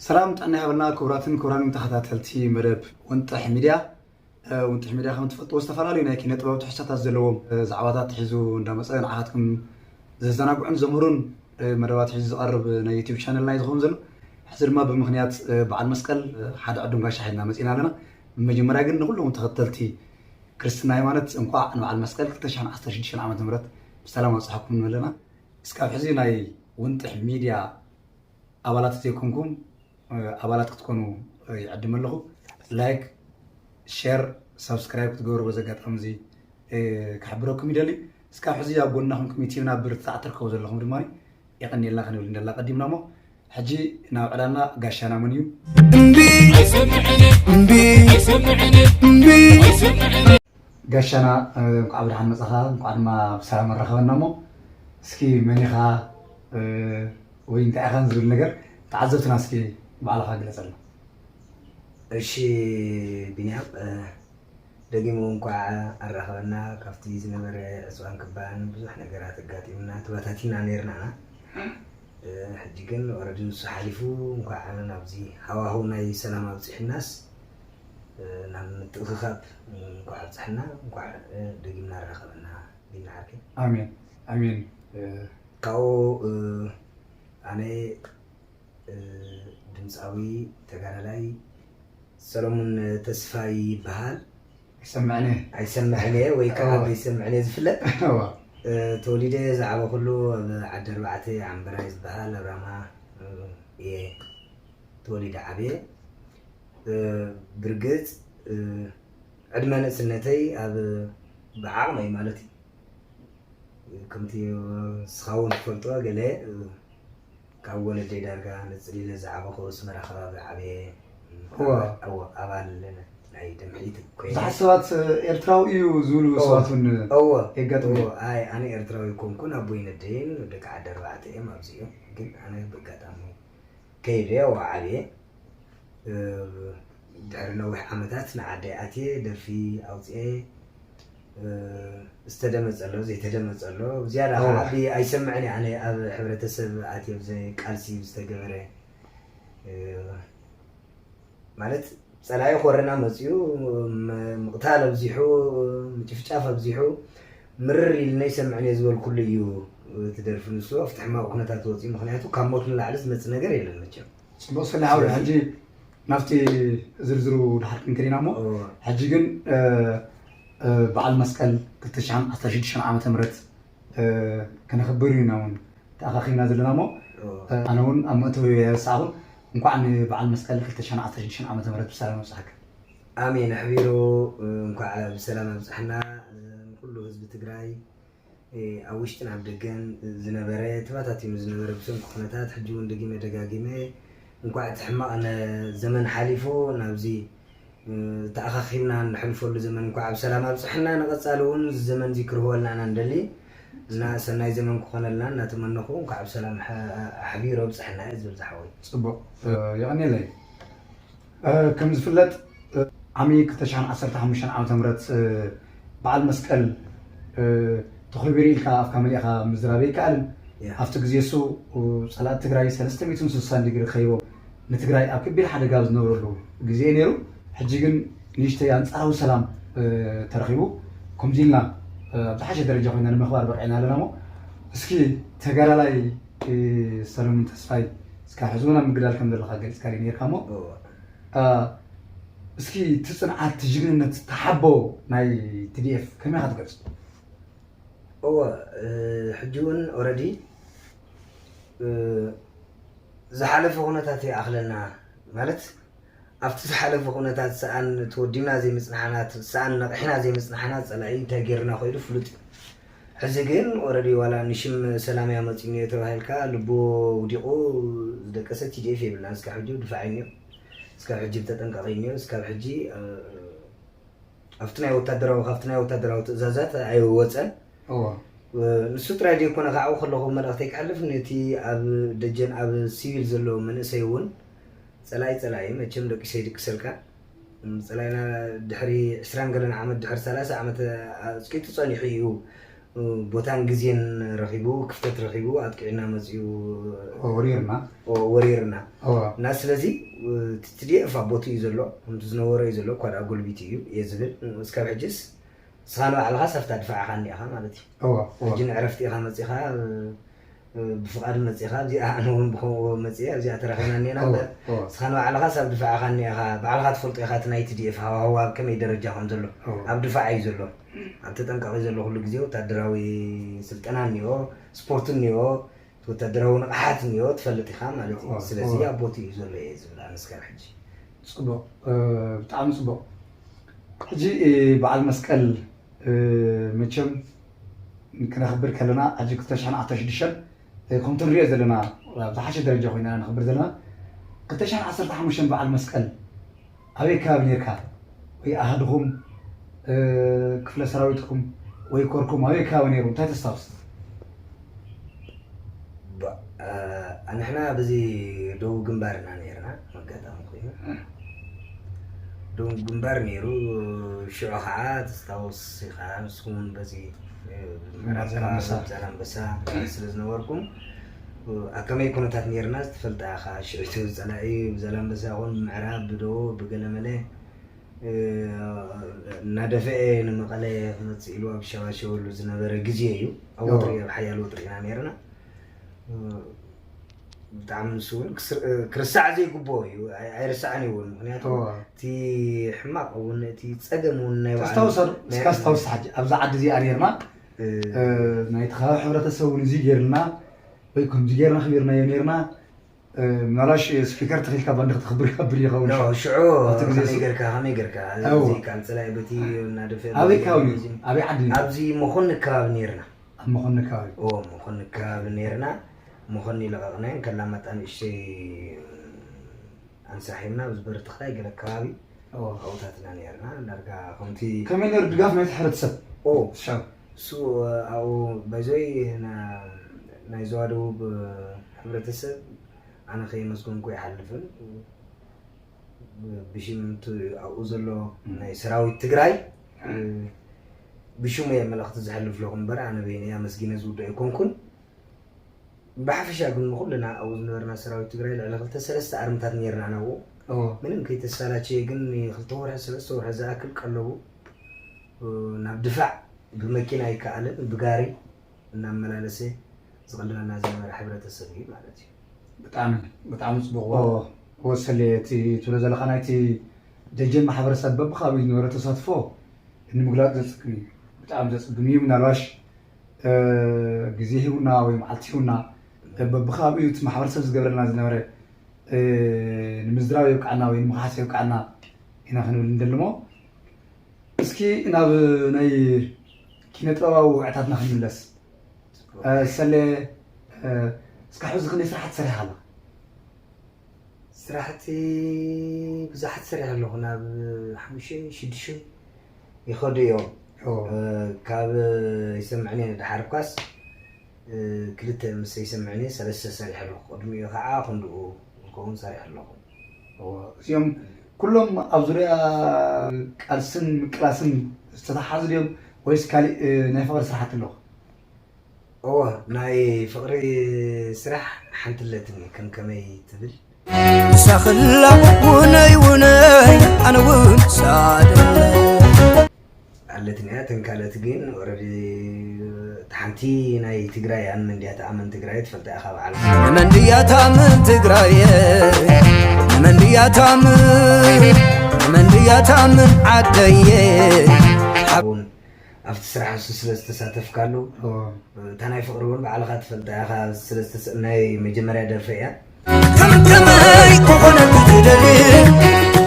ሰላም ጥዕና ይሃበልና ክቡራትን ክቡራንን ተኸታተልቲ መደብ ውንጥሕ ሚድያ። ውንጥሕ ሚድያ ከም ትፈልጥዎ ዝተፈላለዩ ናይ ኪነ ጥበብ ትሕዝቶታት ዘለዎም ዛዕባታት ሒዙ እንዳመፀ ንዓኻትኩም ዘዘናግዑን ዘምህሩን መደባት ሒዙ ዝቐርብ ናይ ዩቲብ ቻነልና እዩ ዝኸውን ዘሎ። ሕዚ ድማ ብምኽንያት በዓል መስቀል ሓደ ዕዱም ጋሻ ሒዝና መፂና ኣለና። መጀመርያ ግን ንኩሎም ተኸተልቲ ክርስትና ሃይማኖት እንኳዕ ንበዓል መስቀል ክልተ ሽሕን ዓሰርተ ሽዱሽተን ዓመተ ምህረት ብሰላም ኣብፅሐኩም ንብል ኣለና። እስካብ ሕዚ ናይ ውንጥሕ ሚድያ ኣባላት ዘይኮንኩም ኣባላት ክትኮኑ ይዕድም ኣለኹ። ላይክ፣ ሸር፣ ሳብስክራይብ ክትገብሩ በዚ ኣጋጣሚ እዚ ክሕብረኩም ይደሊ። እስካብ ሕዚ ኣብ ጎንና ኮንኩም ዩቲብና ብርትታዕ ትርከቡ ዘለኹም ድማ የቐንየልና ክንብል እንደላ ቀዲምና እሞ ሕጂ ናብ ዕላልና ጋሻና መን እዩ? እምቢ እምቢ እምቢ ጋሻና እንኳዕ ብደሓን መጻኻ፣ እንኳዕ ድማ ብሰላም ኣራኸበና። እሞ እስኪ መን ኢኻ ወይ እንታይ ኢኻ ዝብል ነገር ተዓዘብትና እስኪ ባዕልኻ ግለጸልና። እሺ ቢንያም፣ ደጊሙ እንኳዕ ኣራኸበና። ካብቲ ዝነበረ ዕፅዋን ክባን ብዙሕ ነገራት ኣጋጢምና ተባታቲና ነይርናና። ሕጂ ግን ኦረዲ ንሱ ሓሊፉ እንኳዕ ናብዚ ሃዋህው ናይ ሰላም ኣብፂሕናስ ናብ ምትእኽኻብ እንኳዕ ኣብፅሐና፣ እንኳዕ ደጊምና ኣራኸበና። ዲና ዓርከይ። ኣሜን ኣሜን። ካብኡ ኣነ ድምፃዊ ተጋዳላይ ሰሎሙን ተስፋይ ይበሃል። ይሰምዕኒ ኣይሰምዕን እየ ወይ ከዓ እወ። ዘይሰምዕን እየ ዝፍለጥ። እወ ተወሊደ ዝዓበኹሉ ኣብ ዓዲ ኣርባዕተ ዓምበራይ ዝበሃል ኣብ ራማ እየ ተወሊደ ዓብየ። ብርግፅ ዕድመ ንእስነተይ ኣብ ብዓቕመይ ማለት እዩ ከምቲ ንስኻ እውን ትፈልጦ ገለ ካብ ወለደይ ዳርጋ ነፅሊለ ዝዓበኹ ኣስመራ ከባቢ ዓብየ እወ። ኣባል ናይ ደምሒት ኮይነ ብዙሓት ሰባት ኤርትራዊ እዩ ዝብሉ ሰባት እውን እወ የጋጥሙ እወ ኣይ ኣነ ኤርትራዊ ኮንኩን ኣቦይ ነደይን ደቂ ዓዲ ኣርባዕተ እዮም ኣብዚ እዮም ግን ኣነ ብኣጋጣሚ ከይደ ኣው ዓብየ ድሕሪ ነዊሕ ዓመታት ንዓደይ ኣትየ ደርፊ ኣውፅኤ ዝተደመፀ ኣሎ ዘይተደመፀ ኣሎ ዝያዳ ከዓ እወ። ብ- ኣይሰምዕን እየ ኣነ ኣብ ሕብረተሰብ ኣትየ ብዘይ ቃልሲ ዝተገበረ ማለት ፀላኢ ኮረና መፅኡ ም- ምቕታል ኣብዚሑ ምጭፍጫፍ ኣብዚሑ ምርር ኢልኒ ኣይሰምዕን እየ ዝበልኩሉ እዩ እቲ ደርፊ ንሱ ኣብቲ ሕማቕ ኩነታት ወፅኡ ምክንያቱ ካብ ሞት ንላዕሊ ዝመፅእ ነገር የለን መቸም ፅቡቅ ስለ ሓውሪ ሕጂ ናብቲ ዝርዝሩ ድሓር ክንክድ ኢና እሞ እወ። ሕጂ ግን በዓል መስቀል ክልተ ሽሕን ዓሰርተ ሽዱሽተን ዓመተ ምህረት ከነኽብር ኢና እውን ተኣኻኺብና ዘለና እሞ ኣነ እውን ኣብ መእተዊ የበሳዕኹም እንኳዕ ንበዓል መስቀል ክልተ ሽሕን ዓሰርተ ሽዱሽተን ዓመተ ምህረት ብሰላም ኣብፅሐካ ኣሜን ኣሕቢሩ እንኳዕ ብሰላም ኣብፅሐና ንኩሉ ህዝቢ ትግራይ ኣብ ውሽጥን ኣብ ደገን ዝነበረ ተባታቲኑ ዝነበረ ብሰንኪ ኩነታት ሕጂ እውን ደጊመ ደጋጊመ እንኳዕ እቲ ሕማቕ ዘመን ሓሊፉ ናብዚ ተኣኻኺብና ንሕልፈሉ ዘመን እንኳዕ ብሰላም ኣብፅሐና ንቐፃሊ እውን እዚ ዘመን እዚ ክርህወልና ኢና ንደሊ እና ሰናይ ዘመን ክኾነልና እናተመነኹ እንኳዕ ብሰላም ኣሕቢሩ ኣብፅሐና እየ ዝብል ዝሓወይ ፅቡቅ የቐኒለይ ከም ዝፍለጥ ዓሚ ክልተ ሽሕን ዓሰርተ ሓሙሽተን ዓመተ ምህረት በዓል መስቀል ተኸቢሩ ኢልካ ኣፍካ መሊእኻ ምዝራብ ኣይከኣልን ኣብቲ ግዜ እሱ ፀላእቲ ትግራይ ሰለስተ ሚእትን ስሳን ዲግሪ ከይቦም ንትግራይ ኣብ ከቢድ ሓደጋ ኣብ ዝነበረሉ ግዜ ነይሩ ሕጂ ግን ንእሽተይ ኣንፃራዊ ሰላም ተረኺቡ ከምዚ ኢልና ኣብ ዝሓሸ ደረጃ ኮይና ንምኽባር በቂዕና ኣለና ሞ እስኪ ተጋዳላይ ሰለሙን ተስፋይ እስካ ሕዚ እውን ኣብ ምግዳል ከም ዘለካ ገሊፅካ ነርካ ሞ እስኪ እቲ ፅንዓት እቲ ጅግንነት ተሓቦ ናይ ቲዲኤፍ ከመይ ኢካ ትገልፅ እወ ሕጂ እውን ኦረዲ ዝሓለፈ ኩነታት ይኣኽለና ማለት ኣብቲ ዝሓለፈ ኩነታት ሰኣን ተወዲብና ዘይምፅናሕና ሰኣን ነቕሕና ዘይምፅናሕና ፀላኢ እንታይ ገይርና ኮይሉ ፍሉጥ እዩ ሕዚ ግን ኦረዲ ዋላ ንሽም ሰላም እያ መፂኒ ተባሂልካ ልቡ ውዲቑ ዝደቀሰ ቲዲኤፍ የብልና እስካ ሕጂ ድፋዕ እኒኦ እስካብ ሕጂ ተጠንቀቂ እኒኦ እስካብ ሕጂ ኣብቲ ናይ ወታደራዊ ካብቲ ናይ ወታደራዊ ትእዛዛት ኣይወፀን ንሱ ጥራይ ዘይኮነ ካብኡ ከለኹ መልእክተይ ክሕልፍ ነቲ ኣብ ደጀን ኣብ ሲቪል ዘለዉ መንእሰይ እውን ፀላኢ ፀላኢ መቸም ደቂሰ ይድቅሰልካ ፀላኢና ድሕሪ ዕስራን ገለን ዓመት ድሕሪ ሰላሳ ዓመት ኣፅቂጡ ፀኒሑ እዩ ቦታን ግዜን ረኺቡ፣ ክፍተት ረኺቡ ኣጥቂዕና መጺኡ ወሪርና ወሪርና እዋ እና ስለዚ ቲ ዲ ኤፍ ኣብ ቦትኡ እዩ ዘሎ፣ ከምቲ ዝነበሮ እዩ ዘሎ፣ እኳ ደኣ ጎልቢቱ እዩ እየ ዝብል። እስካብ ሕጅስ ንስኻ ንባዕልኻ ሳብታ ድፋዕኻ እኒኣኻ ማለት እዩ። እዋ እዋ ሕጂ ንዕረፍቲ ኢኻ መጺኻ፣ ብፍቓድ መጺኻ፣ እዚኣ ኣነ እውን ብኸምኡ መጺአ፣ ኣብዚኣ ተራኺብና እኒአና እዋ እምበር እዋ ንስኻ ንባዕልኻ ሳብ ድፋዕኻ እኒኣኻ፣ ባዕልኻ ትፈልጦ ኢኻ እቲ ናይ ቲ ዲ ኤፍ ሃዋህው ኣብ ከመይ ደረጃ ከም ዘሎ። እዋ ኣብ ድፋዕ እዩ ዘሎ። ኣብ ተጠንቀቕ እዩ ዘሎ ኩሉ ግዜ፣ ወታደራዊ ስልጠና እኒኦ፣ ስፖርት እኒኦ፣ ወታደራዊ ንቕሓት እኒኦ ትፈልጥ ኢኻ ማለት እዩ። እዋ ስለዚ እዋ ኣብ ቦትኡ እዩ ዘሎ እየ ዝብል ኣነ እስካብ ሕጂ። ፅቡቕ እ፣ ብጣዕሚ ፅቡቕ። ሕጂ እ፣ በዓል መስቀል እ፣ መቸም ክነኽብር ከለና ሕጂ ክልተ ሽሕን ዓሰርተ ሽዱሽተን እ፣ ከምቲ ንሪኦ ዘለና ኣብ ዝሓሸ ደረጃ ኮይና ነኽብር ዘለና። ክልተ ሽሕን ዓሰርተ ሓሙሽተን በዓል መስቀል ኣበይ ከባቢ ነርካ? ወይ ኣሃድኹም እ፣ ክፍለ ሰራዊትኩም ወይ ኮርኩም ኣበይ ከባቢ ነይሩ? እንታይ ተስታውስ? ባ- አ- ንሕና ኣብዚ ደቡብ ግንባር ኢና ነርና። ኣጋጣሚ ኮይኑ ደቡብ ግንባር ነይሩ። ሽዑ ከዓ ተስታውስ ኢኻ ንስኹም በዚ እ፣ ምዕራብ ዛላምበሳ ዛላምበሳ ስለ ዝነበርኩም ኣብ ከመይ ኩነታት ነርና ትፈልጣ ኢኻ። ሽዑ እቲ ፀላኢ ብዛላምበሳ ይኹን ብምዕራብ ብደቡብ ብገለመለ እ፣ እናደፈኤ ንመቐለ ክመፅእ ኢሉ ኣብ ሸባሸበሉ ዝነበረ ግዜ እዩ። ኣብ ወጥሪ ኣብ ሓያል ወጥሪ ኢና ነርና። እ፣ ብጣዕሚ ንሱ እውን ክስር- እ፣ ክርሳዕ ዘይግብኦ እዩ። ኣይ- ኣይርሳዕን እዩ እውን ምክንያቱ እዋ እቲ ሕማቕ እውን እቲ ፀገም እውን ናይ ባዕሉ ተስታውሰር ናይ እስካ ኣስታውስ ሓጂ ኣብዛ ዓዲ እዚኣ ነርና እ፣ እ፣ ናይቲ ከባቢ ሕብረተሰብ እውን እዚ ገይርና ወይ ከምዚ ገይርና ክቢርናዮ ነርና እ፣ ምናልባሽ ስፒከር ተኺልካ ባንዲ ክትኽብር ይኸብር ይኸውን ኖ ሽዑ ኣብቲ ግዜ ከመይ እሱ- ጌርካ ከመይ ጌርካ እዎ። እዚ ቃል ፀላኢ በቲ እናደፈ ኣበይ ከባቢ ነይሩ ኣበይ ዓዲ ነይሩ ኣብዚ መኾኒ ከባቢ ነርና። ኣብ መኾኒ ከባቢ ኦ መኾኒ ከባቢ ነርና። መኾኒ ለቐቕናዮ ከላማጣ ንእሽተይ ኣንሳሒብና ኣብዚ በሪ ተኽላይ ገለ ከባቢ እዎ። ኣብታትና ነርና። ዳርጋ ከምቲ ከመይ ነይሩ ድጋፍ ናይቲ ሕብረተሰብ ኦ ሻው እሱ ኣብኡ ባይዞይ ናይ ዞባ ደቡብ ሕብረተሰብ ኣነ ከየመስገንኩ ይሓልፍን ብሽም እቲ ኣብኡ ዘሎ ናይ ሰራዊት ትግራይ ብሽሙ እየ መልእኽቲ ዘሕልፍ ኣለኹ እምበር ኣነ በይነይ ኣመስጊነ ዝውድኦ ኣይኮንኩን። ብሓፈሻ ግን ንኩልና ኣብኡ ዝነበርና ሰራዊት ትግራይ ልዕሊ ክልተ ሰለስተ ኣርምታት ነርና ናብኡ እዎ ምንም ከይተሳላቸየ ግን ክልተ ወርሒ ሰለስተ ወርሒ ዝኣክል ቀለቡ ናብ ድፋዕ ብመኪና ኣይከኣልን ብጋሪ እናመላለሰ ዝቕልበና ዝነበረ ሕብረተሰብ እዩ ማለት እዩ። ብጣዕሚ ብጣዕሚ ፅቡቕ ወሰሌ እቲ ትብሎ ዘለካ ናይቲ ደጀን ማሕበረሰብ በብከባቢኡ ዝነበረ ተሳትፎ ንምግላፅ ዘፅግም እዩ። ብጣዕሚ ዘፅግም እዩ። ምናልባሽ እ፣ ግዜ ሂቡና ወይ መዓልቲ ሂቡና በብከባቢኡ እቲ ማሕበረሰብ ዝገብረልና ዝነበረ እ፣ ንምዝራብ የብቅዓና ወይ ንምክሓስ የብቅዓና ኢና ክንብል እንደልሞ። እስኪ ናብ ናይ ኪነ ጥበባዊ ውዕታትና ክንምለስ። እ፣ ሰሌ እ፣ እስካብ ሕዚ ክንደይ ስራሕቲ ሰሪሕካ ኣለኻ? ስራሕቲ ብዙሓት ሰሪሐ ኣለኹ ናብ ሓሙሽተ ሽዱሽተ ይኸዱ እዮም። ካብ ይሰምዕኒ ድሓር ኳስ ክልተ ምስ ይሰምዕኒ ሰለስተ ሰሪሐ ኣለኹ። ቅድሚኡ ከዓ ክንድኡ ዝኸውን ሰሪሐ ኣለኹ። እዚኦም ኩሎም ኣብ ዙሪያ ቃልስን ምቅላስን ዝተተሓዙ ድዮም ወይስ ካሊእ ናይ ፍቕሪ ስራሕቲ ኣለኹ? እወ ናይ ፍቕሪ ስራሕ ሓንቲ ኣለትኒ ከም ከመይ ትብል ሳኽላ ውነይ ውነይ ኣነ እውን ሳድለ ኣለትኒ እያ። እተን ካልኦት ግን ኦረዲ ሓንቲ ናይ ትግራይ ኣን መንድያ ተኣመን ትግራይ ትፈልጣ ኢኻ በዓል መንድያ ታምን ትግራየ መንድያ ታምን መንድያ ታምን ዓደየ እውን ኣብቲ ስራሕ እሱ ስለ ዝተሳተፍካሉ እታ ናይ ፍቕሪ እውን ባዕልኻ ትፈልጣ ኢኻ ስለ ዝተሰ ናይ መጀመርያ ደርፈ እያ። ከመይ ከመይ ክኾነልኪ ትደሊ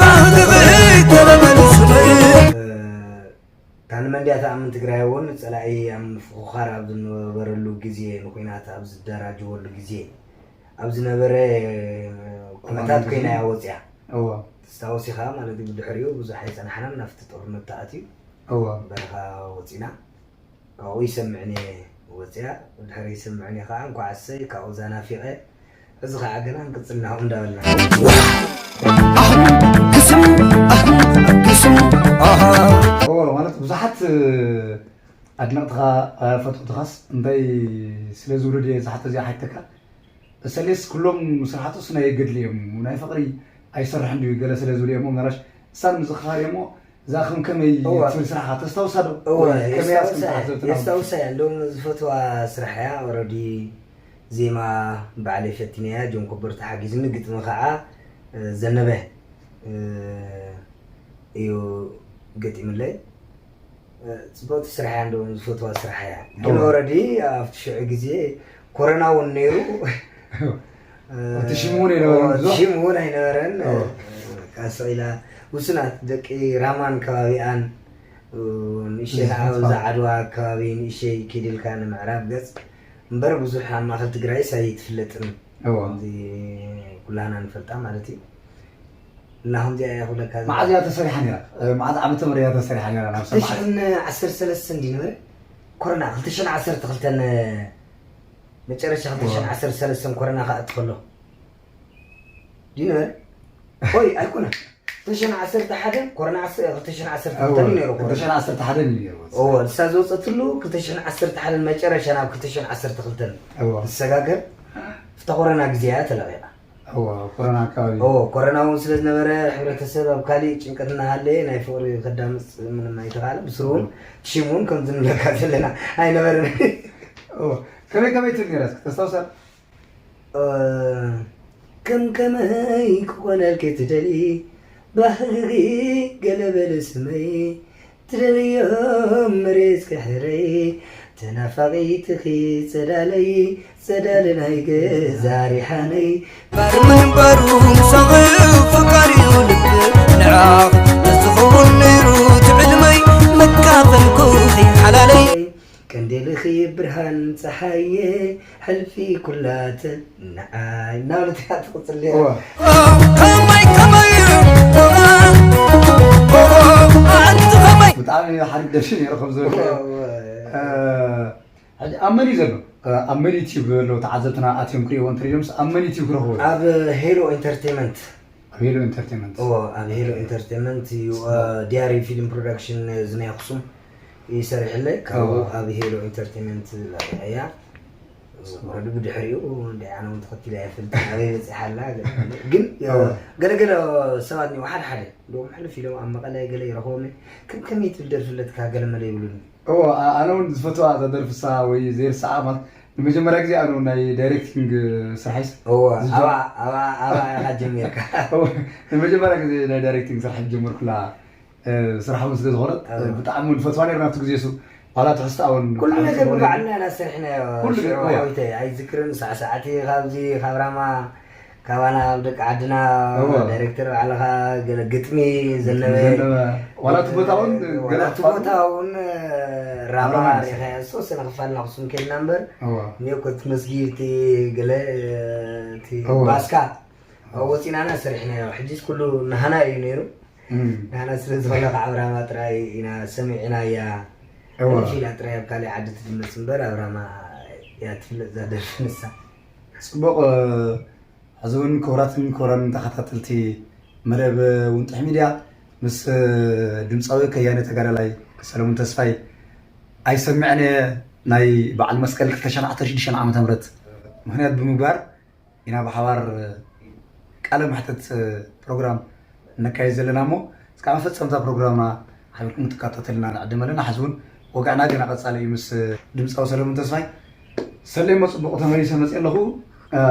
ኣህግግይ ተለመልስመይ እታ ንመንድያ ተኣምን ትግራይ እውን ፀላኢ ኣብ ምፍኹኻር ኣብ ዝነበረሉ ግዜ ንኩናት ኣብ ዝደራጀወሉ ግዜ ኣብ ዝነበረ ኩነታት ኮይና እያ ወፅያ። እዋ ተስታወስ ኢኻ ማለት እዩ። ብድሕሪኡ ብዙሕ ኣይፀናሕናን ናብቲ ጦርነት ተኣትዩ እዋ በረኻ ወፂና። ካብኡ ይሰምዕኒ እየ ወፅያ ድሕሪ ይሰምዕኒ ከዓ እንኳዕ ኣሰይ ካብኡ ዛናፊቐ እዚ ከዓ ገና ክንቅፅል ናብኡ እንዳበልና ክስም ክስም እዎ ማለት ብዙሓት ኣድነቕትኻ ፈተውትኻስ እንታይ ስለ ዝብሉ ድየ ዝሓቶ እዚኣ ሓይተካ? እሰሌስ ኩሎም ስራሕቱስ ናይ ገድሊ እዮም፣ ናይ ፍቕሪ ኣይሰርሕን ድዩ ገለ ስለ ዝብሉ እዮም። መራሽ እሳን ምዝኽኻር እሞ እዛ ከም ከመይ ትብል ስራሕኻ ተስታውሳ ዶ? እወ፣ ከመይ ኣስክም የስታውሳ እያ፣ ትሓዘብ ትናብር? የስታውሳ እያ። እንደውም ዝፈትዋ ስራሕ እያ። ኦረዲ ዜማ ባዕለይ ፈቲነያ፣ ጆን ኮቦር ተሓጊዙኒ፣ ግጥሚ ከዓ ዘነበ እዩ ገጢምለይ። ጽቡቕቲ ስራሕ እያ፣ እንደውም ዝፈትዋ ስራሕ እያ። ግን ኦረዲ ኣብቲ ሽዑ ግዜ ኮረና እውን ነይሩ። እቲ ሽሙ እውን ኣይነበረን፣ እቲ ሽሙ እውን ኣይነበረን። ካስቕ ኢላ ውሱናት ደቂ ራማን ከባቢኣን፣ ንእሸይ ንዓው እዛ ዓድዋ ከባቢ ንእሸይ ኪድልካ ንምዕራብ ገጽ እምበር ብዙሕ ኣብ ማእከል ትግራይስ ኣይትፍለጥን። ከምዚ ኩላህና ንፈልጣ ማለት እዩ። እና ከምዚኣ እያ ክብለካ። መዓዝ እያ ተሰሪሓ ነይራ? መዓዝ ዓመተ ምህረት እያ ተሰሪሓ ነይራ ናብ ሰማዕት? ክልተ ሽሕን ዓሰርተ ሰለስተን ድዩ ነበረ? ኮረና ክልተ ሽሕን ዓሰርተ ክልተን፣ መጨረሻ ክልተ ሽሕን ዓሰርተ ሰለስተን ኮረና ክኣቲ ከሎ ድዩ ነበረ? ኦይ ኣይኮነን። ክልተ ሽሕን ዓሰርተ ሓደን ኮረና ዓስ-፣ ክልተ ሽሕን ዓሰርተ ክልተን እዩ ነይሩ ኮረና። ክልተ ሽሕን ዓሰርተ ሓደን እዩ ነይሩ። እዎ፣ ንሳ ዝወፀትሉ ክልተ ሽሕን ዓሰርተ ሓደን መጨረሻ ናብ ክልተ ሽሕን ዓሰርተ ክልተን እዎ። ዝሰጋገር ኣብታ ኮረና ግዜ እያ ተለቒቓ። እዎ፣ ኮረና ኣካባቢ። እዎ፣ ኮረና እውን ስለ ዝነበረ ሕብረተሰብ ኣብ ካሊእ ጭንቀት እናሃለየ ናይ ፍቕሪ ከዳምፅ ምንም ኣይተኻእለ። ብስሩ እውን ሽም እውን ከምዚ ንብለካ ዘለና ኣይነበረን። እዎ፣ ከመይ ከመይ ትብል ነይራ እስኪ ተስታውሳ? ከም ከመይ ክኾነልኪ ትደሊ ባህግኺ ገለ በለ ስመይ ትደልዮ መሬት ክሕረይ ተናፋቒትኺ ጸዳለይ ጸዳለ ናይ ገዛ ሪሓነይ ምንባሩ ምሳኺ ፈቃሪኡ ልብ ንዓኽ ተዝኸውን ነይሩ ትዕልመይ መካፈልኩኺ ሓላለይ ቀንዴልኺ ብርሃን ጸሓየ ሕልፊ ኩላተ ንዓይ እናበለት እያ ትቕጽል ነይራ። እዋ። ከመይ ከመይ ኣንቲ ከመይ ብጣዕሚ ሓሪፍ ደርፊ ነይሩ ከም ዘሎ። እዋ፣ እዋ። እ፣ ሕጂ ኣብ መን እዩ ዘሎ? እ፣ ኣብ መን ዩትዩብ ኣለዉ ተዓዘብትና ኣትዮም ክርእይዎ እንተደልዮምስ ኣብ መን ዩትዩብ ክረኽብዎ? ኣብ ሄሎ ኢንተርቴይመንት። ኣብ ሄሎ ኢንተርቴይመንት። እዎ፣ ኣብ ሄሎ ኢንተርቴይመንት እዩ፣ እ፣ ዲያሪ ፊልም ፕሮዳክሽን እዚ ናይ ኣኽሱም እዩ ሰሪሕለይ። ካብኡ እዎ። ኣብ ሄሎ ኢንተርቴይመንት ለቒቐያ። ጽቡቕ። ወዲ ብድሕሪኡ እንደ ኣነ እውን ተኸቲለ ኣይፈልጥን፣ ኣበይ በጺሓ ኣላ፣ ግን እዎ። ገለገለ ሰባት እኒኦ፣ ሓደ ሓደ እንደውም ሕልፍ ኢሎም ኣብ መቐለ ገለ ይረኽቦም፣ ከም ከመይ ትብል ደርፊ ኣለትካ ገለ መለ ይብሉኒ። እዎ፣ ኣ-፣ ኣነ እውን ዝፈትዋ እዛ ደርፊ እሳ ወይ ዘይርስዓ ማለት ንመጀመርያ ግዜ ኣነ እውን ናይ ዳይሬክቲንግ ስራሐይስ እዎ፣ ዝጀ-፣ ኣባ-፣ ኣባ-፣ ኣባ ኢኻ ጀሚርካ። እዎ፣ ንመጀመርያ ግዜ ናይ ዳይሬክቲንግ ስራሕ ዝጀመርኩላ፣ እ፣ ስራሕ እውን ስለ ዝኾነት፣ ኣዎ። እ፣ ብጣዕሚ እውን ንፈትዋ ነይርና ኣብቲ ግዜ እሱ። ዋላ ትሕዝቶኣ እውን ኩሉ ብጣዕሚ ነገር ጽቡቕ ነይሩ። ብባዕልና ኢና ሰሪሕናዮ። ኩሉ ሽዑ ነገር፣ እዎ። ሓዊተይ ኣይዝክርን፣ ሳዕሳዕቲ ካብዚ ካብ ራማ ካባና ኣብ ደቂ ዓድና እዎ። ዳይሬክተር ባዕልኻ ገለ ግጥሚ ዘነበ። ዘነበ። ዋላ እቲ ቦታ እውን ዋላ ገለ እቲ ክፋል ቦታ እውን ራማ ራማ ሪኢኻዮ። ዝተወሰነ ክፋል ናኽሱም ከድና እምበር እዎ። እኒኦ ኮቲ መስጊድ እቲ ገለ እቲ እዎ። ባስካ ኣብኡ ወፂናና ሰሪሕናዮ። ሕጂስ ኩሉ ናህና እዩ ነይሩ። እም። ናህና ስለ ዝኾነ ከዓ ኣብ ራማ ጥራይ ኢና ሰሚዕናያ። እዎ። ሕልፍ ኢላ ጥራይ ኣብ ካሊእ ዓዲ ትድመፅ እምበር ኣብ ራማ እያ ትፍለጥ እዛ ደርፊ ንሳ። ጽቡቕ፣ እ፣ ሕዚ እውን ክቡራትን ክቡራን ተኸታተልቲ መደብ ውንጥሕ ሚድያ ምስ፣ እ፣ ድምፃዊ ከያኒ ተጋዳላይ ሰለሙን ተስፋይ ኣይሰምዕን እየ ናይ በዓል መስቀል ክልተ ሽሕን ዓሰርተ ሽዱሽተን ዓመተ ምህረት ምኽንያት ብምግባር ኢና ብሓባር ቃለ መሕትት ፕሮግራም ነካይድ ዘለና እሞ፣ እስካብ መፈጸምታ ፕሮግራምና ሓቢርኩም ክትከታተሉና ንዕድም ኣለና። ሕዚ እውን ወግዕና ገና ቀጻሊ እዩ ምስ ድምጻዊ ሰለሙን ተስፋይ። ሰሌ እሞ ጽቡቕ ተመሊሰ መጽእ ኣለኹ። እ፣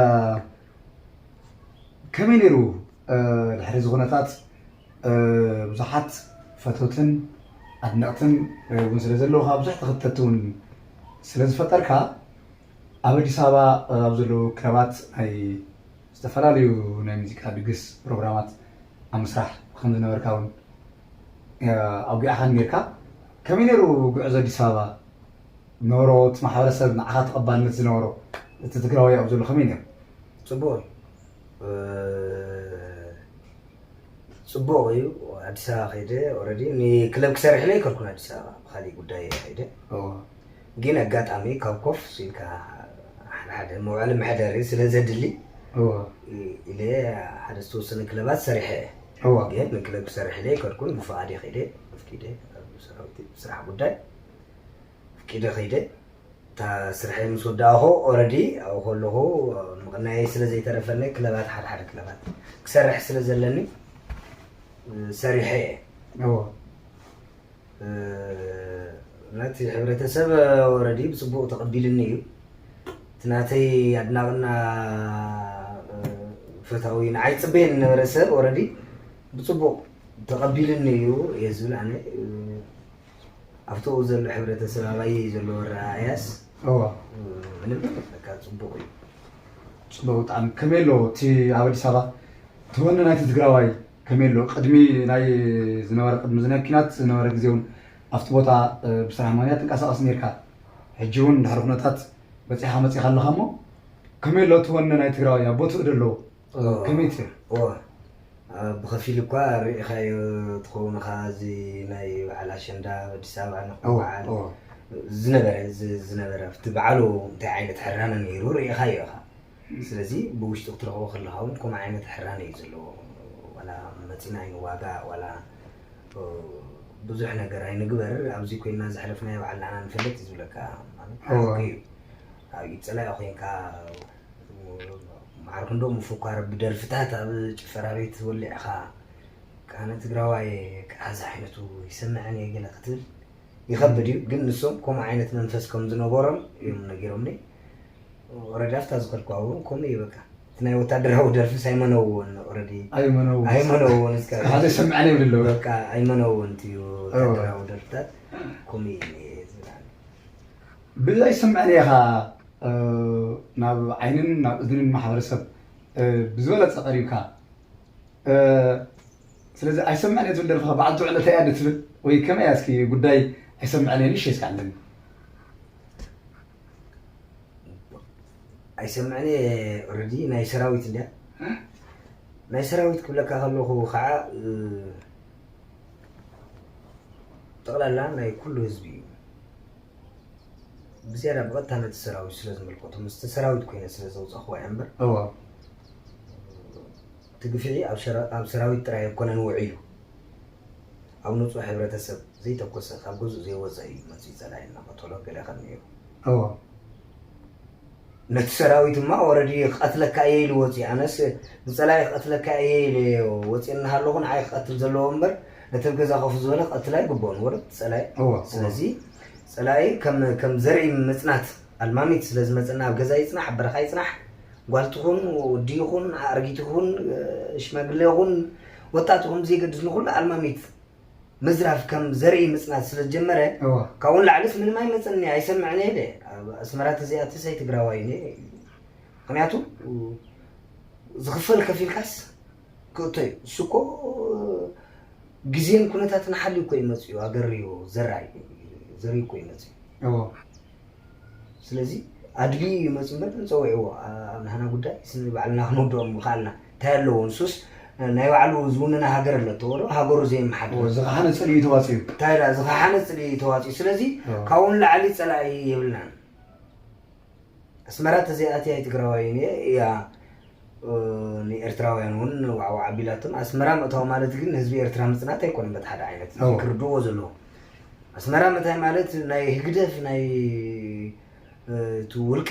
ከመይ ነይሩ፣ እ፣ ድሕሪ እዚ ኩነታት፣ እ፣ ብዙሓት ፈተውትን ኣድነቕትን እውን ስለ ዘለውኻ፣ ብዙሕ ተኸተልቲ እውን ስለ ዝፈጠርካ፣ ኣብ ኣዲስ ኣበባ ኣብ ዘለዉ ክለባት ናይ ዝተፈላለዩ ናይ ሙዚቃ ድግስ ፕሮግራማት ኣብ ምስራሕ ከም ዝነበርካ እውን፣ እ፣ ኣውጊዕኻን ጌርካ። ከመይ ነይሩ ጉዕዞ ኣዲስ ኣበባ? ነበሮ እቲ ማሕበረሰብ ንዓኻ ተቐባልነት ዝነበሮ እቲ ትግራዋይ ኣብ ዘሎ ከመይ ነይሩ? ጽቡቕ እዩ። እ፣ ጽቡቕ እዩ። ኣዲስ ኣበባ ከይደ፣ ኦረዲ ንክለብ ክሰርሕ ኢለ ኣይከድኩን ኣዲስ ኣበባ፣ ብኻሊእ ጉዳይ እየ ከይደ። እዎ። ግን ኣጋጣሚ ካብ ኮፍ ኢልካ ሓደ ሓደ መውዓሊ መሕደሪ ስለ ዘድሊ እዎ። ኢ-፣ ኢለ ሓደ ዝተወሰነ ክለባት ሰሪሐ እየ። እዎ። ግን ንክለብ ክሰርሕ ኢለ ኣይከድኩን፣ ብፍቓድ እየ ከይደ፣ ኣፍቂደ፣ ኣብ ስራውቲ-፣ ስራሕ ጉዳይ። ኪደ ኸይደ እታ ስርሐይ ምስ ወዳእኹ ኦረዲ ኣብኡ ከለኹ ምቕናየይ ስለ ዘይተረፈኒ ክለባት ሓደ ሓደ ክለባት ክሰርሕ ስለ ዘለኒ ሰሪሐ እየ። እዎ ነቲ ሕብረተሰብ ኦረዲ ብፅቡቕ ተቐቢልኒ እዩ። እቲ ናተይ ኣድናቕና ፈታዊ ንዓይ ፅበየ ዝነበረ ሰብ ኦረዲ ብፅቡቕ ተቐቢልኒ እዩ እየ ዝብል ኣነ። ኣብቲ ኣብኡ ዘሎ ሕብረተሰብ ኣባየይ ዘለዎ ኣረኣእያስ እዎ ምንም በቃ ፅቡቕ እዩ። ፅቡቅ ብጣዕሚ ከመይ ኣሎ እቲ ኣብ ኣዲስ ኣበባ ተወነ ናይቲ ትግራዋይ ከመይ ኣሎ ቅድሚ ናይ ዝነበረ ቅድሚ ዝናይ ኪናት ዝነበረ ግዜ እውን ኣብቲ ቦታ ብስራሕ ምክንያት ትንቀሳቀስ ነርካ ሕጂ እውን ድሕሪ ኩነታት በፂኻ መፂኻ ኣለኻ እሞ ከመይ ኣሎ እቲ ወነ ናይ ትግራዋይ ኣብ ቦትኡ ደሎ ከመይ ትብል እዎ ብኸፊል እኳ ርኢኻዮ ትኸውን ኢኻ። እዚ ናይ በዓል ኣሸንዳ ኣብ ኣዲስ ኣበባ ንኹሉ እዎ በዓል እዎ ዝነበረ ዝ- ዝነበረ ኣብቲ በዓሉ እንታይ ዓይነት ሕራነ ነይሩ ርኢኻዮ ኢኻ። ስለዚ ብውሽጢ ክትረኽቦ ከለኻ እውን ከምኡ ዓይነት ሕራነ እዩ ዘለዎ። ዋላ መፂና ኣይንዋጋእ ዋላ እ፣ ብዙሕ ነገር ኣይንግበር ኣብዚ ኮይና ዘሕለፍናዮ ባዕልና ኢና ንፈልጥ እዩ ዝብለካ። ማለት እዎ። ሓቂ እዩ። ኣብ ኢድ ፀላኢ ኮይንካ ማዕርክ እንዶ ምፍኳር ብደርፍታት ኣብ ጭፈራ ቤት ወሊዕኻ ኣነ ትግራዋይ ከዓዚ ዓይነቱ ይሰምዐን እየ ገለ ክትብል ይኸብድ እዩ። ግን ንሶም ከምኡ ዓይነት መንፈስ ከም ዝነበሮም እዮም ነጊሮምኒ። ኦረዲ ኣብታ ዝኸድኩዋ እውን ከምኡ እዩ በቃ። እቲ ናይ ወታደራዊ ደርፍስ ኣይመነውዎን ኦረዲ ኣይመነው ኣይመነውዎን እስከ ሓደ ሰምዐን ይብል ኣለዉ በቃ ኣይመነውዎን እቲ ወታደራዊ ደርፍታት ከምኡ እዩ ዝብል። ብዘይ ሰምዐን ኢኻ ናብ ዓይንን ናብ እዝንን ማሕበረሰብ ብዝበለፀ ቀሪብካ ስለዚ ኣይሰምዐን እየ ትብል ደርፍኻ በዓልቲ ውዕለታ እያ ዶ ትብል ወይ ከመይ እያ እስኪ ጉዳይ ኣይሰምዐን እየ ንእሽተይ እስኪ ዓለኒ ኣይሰምዐን እየ ኦረዲ ናይ ሰራዊት እንድያ ናይ ሰራዊት ክብለካ ከለኹ ከዓ እ፣ ጠቕላላ ናይ ኩሉ ህዝቢ እዩ ብዝያዳ ብቐጥታ ነቲ ሰራዊት ስለ ዝምልከቶ ምስቲ ሰራዊት ኮይነ ስለ ዘውፀኽዋ እያ እምበር እዎ እቲ ግፍዒ ኣብ ሸራ- ኣብ ሰራዊት ጥራይ ኣይኮነን ውዒሉ ኣብ ንፁህ ሕብረተሰብ ዘይተኮሰ ካብ ገዝኡ ዘይወፀ እዩ መፅኡ ፀላኢ እናቐተሎ ገለ ከም ነይሩ እዎ ነቲ ሰራዊት ድማ ኦረዲ ክቐትለካ እየ ኢሉ ወፂኡ ኣነስ ንፀላኢ ክቐትለካ እየ ኢለ ወፂኡ እናሃለኹ ንዓይ ክቐትል ዘለዎ እምበር ነቲ ኣብ ገዛ ኮፍ ዝበለ ክቐትል ኣይግብኦን ወረ ፀላኢ እዎ ስለዚ ፀላኢ ከም ከም ዘርኢ ምፅናት ኣልማሚት ስለ ዝመፀና ኣብ ገዛ ይፅናሕ ኣብ በረኻ ይፅናሕ ጓል ትኹን ወዲ ይኹን ኣረጊት ይኹን ሽማግለ ይኹን ወጣት ይኹን ብዘይገድስ ንኩሉ ኣልማሚት ምዝራፍ ከም ዘርኢ ምፅናት ስለ ዝጀመረ እዎ ካብኡ ንላዕልስ ምንም ኣይመፅኒ ኣይሰምዕን ኢለ ኣብ ኣስመራ ተዘይኣትስ ኣይትግራዋይን እየ ምክንያቱ ዝኽፈል ከፊልካስ ክእቶ እዩ እሱ እኮ ግዜን ኩነታትን ሓልዩ እኮ እዩ መፅኡ ኣገርዮ ዘራይ ዘርዩ እኮ እዩ መፅኡ እዎ ስለዚ ኣድልዩ እዩ መፅኡ እምበር ንፀውዕዎ ኣብ ናህና ጉዳይ ስኒ ባዕልና ክንወድኦም ምኽኣልና እንታይ ኣለዎ ንሱስ ናይ ባዕሉ ዝውንና ሃገር ኣለቶ ወሎ ሃገሩ እዎ ዘይመሓድር ዝኸሓነ ፅልዩ ተዋፅዩ እንታይ ዳ ዝኸሓነ ፅልኢ ተዋፅኡ ስለዚ እዎ። ካብኡ ንላዕሊ ፀላኢ የብልናን ኣስመራ ተዘይኣትያ ትግራዋይ እያ ንኤርትራውያን እውን ዋዕዋዕ ኣቢላቶም ኣስመራ ምእታው ማለት ግን ህዝቢ ኤርትራ ምፅናት ኣይኮነን በቲ ሓደ ዓይነት እዎ። ክርድዎ ዘለዎ ኣስመራ ምእታይ ማለት ናይ ህግደፍ ናይ እቲ ውልቀ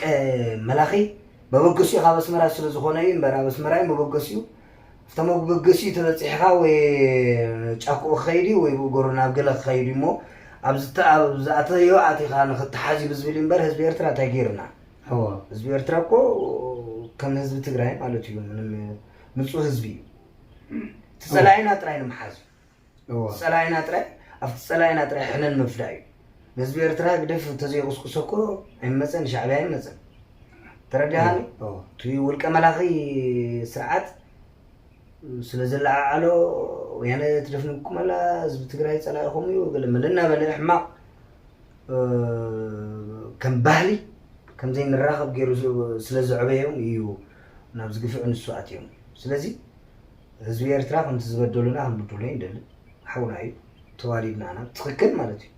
መላኺ መበገሲኡ ካብ ኣስመራ ስለ ዝኾነ እዩ እምበር ኣብ ኣስመራ እዩ መበገሲኡ ኣብቲ መበገሲኡ ተበፂሕኻ ወይ ጫክኡ ክኸይድ እዩ ወይ ብእግሩ ናብ ገለ ክኸይድ እዩ እሞ ኣብ ዝተ- ኣብ ዝኣተዮ ኣቲኻ ንክትሓዝ እዩ ብዝብል እዩ እምበር ህዝቢ ኤርትራ እንታይ ገይርና እዎ ህዝቢ ኤርትራ እኮ ከም ህዝቢ ትግራይ ማለት እዩ ምንም ንፁህ ህዝቢ እዩ እቲ ፀላኢና ጥራይ ንምሓዝ እዩ እዎ ፀላኢና ጥራይ ኣብቲ ፀላኢና ጥራይ ሕነን ምፍዳይ እዩ ንህዝቢ ኤርትራ ግደፍ እንተዘይቁስቁሶ እኮ ኣይመፀን ሻዕብያ ኣይመፀን ተረዲሃኒ እዎ እቲ ውልቀ መላኺ ስርዓት ስለ ዘለዓዓሎ ወያነ ትደፍንኩም ኣላ ህዝቢ ትግራይ ፀላኢኹም እዩ ገለ መለ እናበለ ሕማቕ እ፣ ከም ባህሊ ከም ዘይንራኸብ ገይሩ ዝ- ስለ ዘዕበዮም እዩ ናብዚ ግፍዒ ንሱ ኣትዮም ስለዚ ህዝቢ ኤርትራ ከምቲ ዝበደሉና ክንብድሎ ይንደልን ሓውና እዩ ተዋሊድና ኢና ትኽክል ማለት እዩ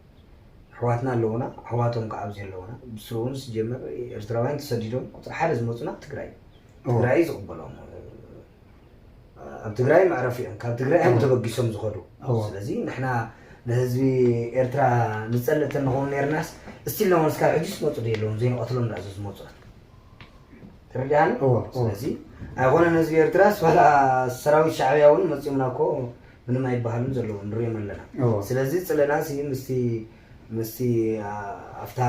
ኣሕዋትና ኣለውና ኣሕዋቶም ከዓ ኣብዚ ኣለውና ብስሩ እውን ዝጀመር ኤርትራውያን ተሰዲዶም ቁፅሪ ሓደ ዝመፁና ትግራይ እዩ። ትግራይ እዩ ዝቕበሎም ኣብ ትግራይ መዕረፊ እዮም ካብ ትግራይ እዮም ተበጊሶም ዝኸዱ እዎ። ስለዚ ንሕና ንህዝቢ ኤርትራ ንጸልእ ተንኸውን ነርናስ፣ እስቲል ነውን እስካብ ሕጂ ዝመጹ ዶ የለውን፣ ዘይንቐትሎም ዳኣ ዝመጹ። ተረዲኣኒ? እወ፣ እወ። ስለዚ ኣይኾነን ህዝቢ ኤርትራስ ዋላ ሰራዊት ሻዕብያ እውን መጺኦምና እኮ ምንም ኣይበሃሉን ዘለዉ፣ ንሪኦም ኣለና። እወ። ስለዚ ጽለናሲ ምስቲ፣ ምስቲ፣ ኣ-፣ ኣብታ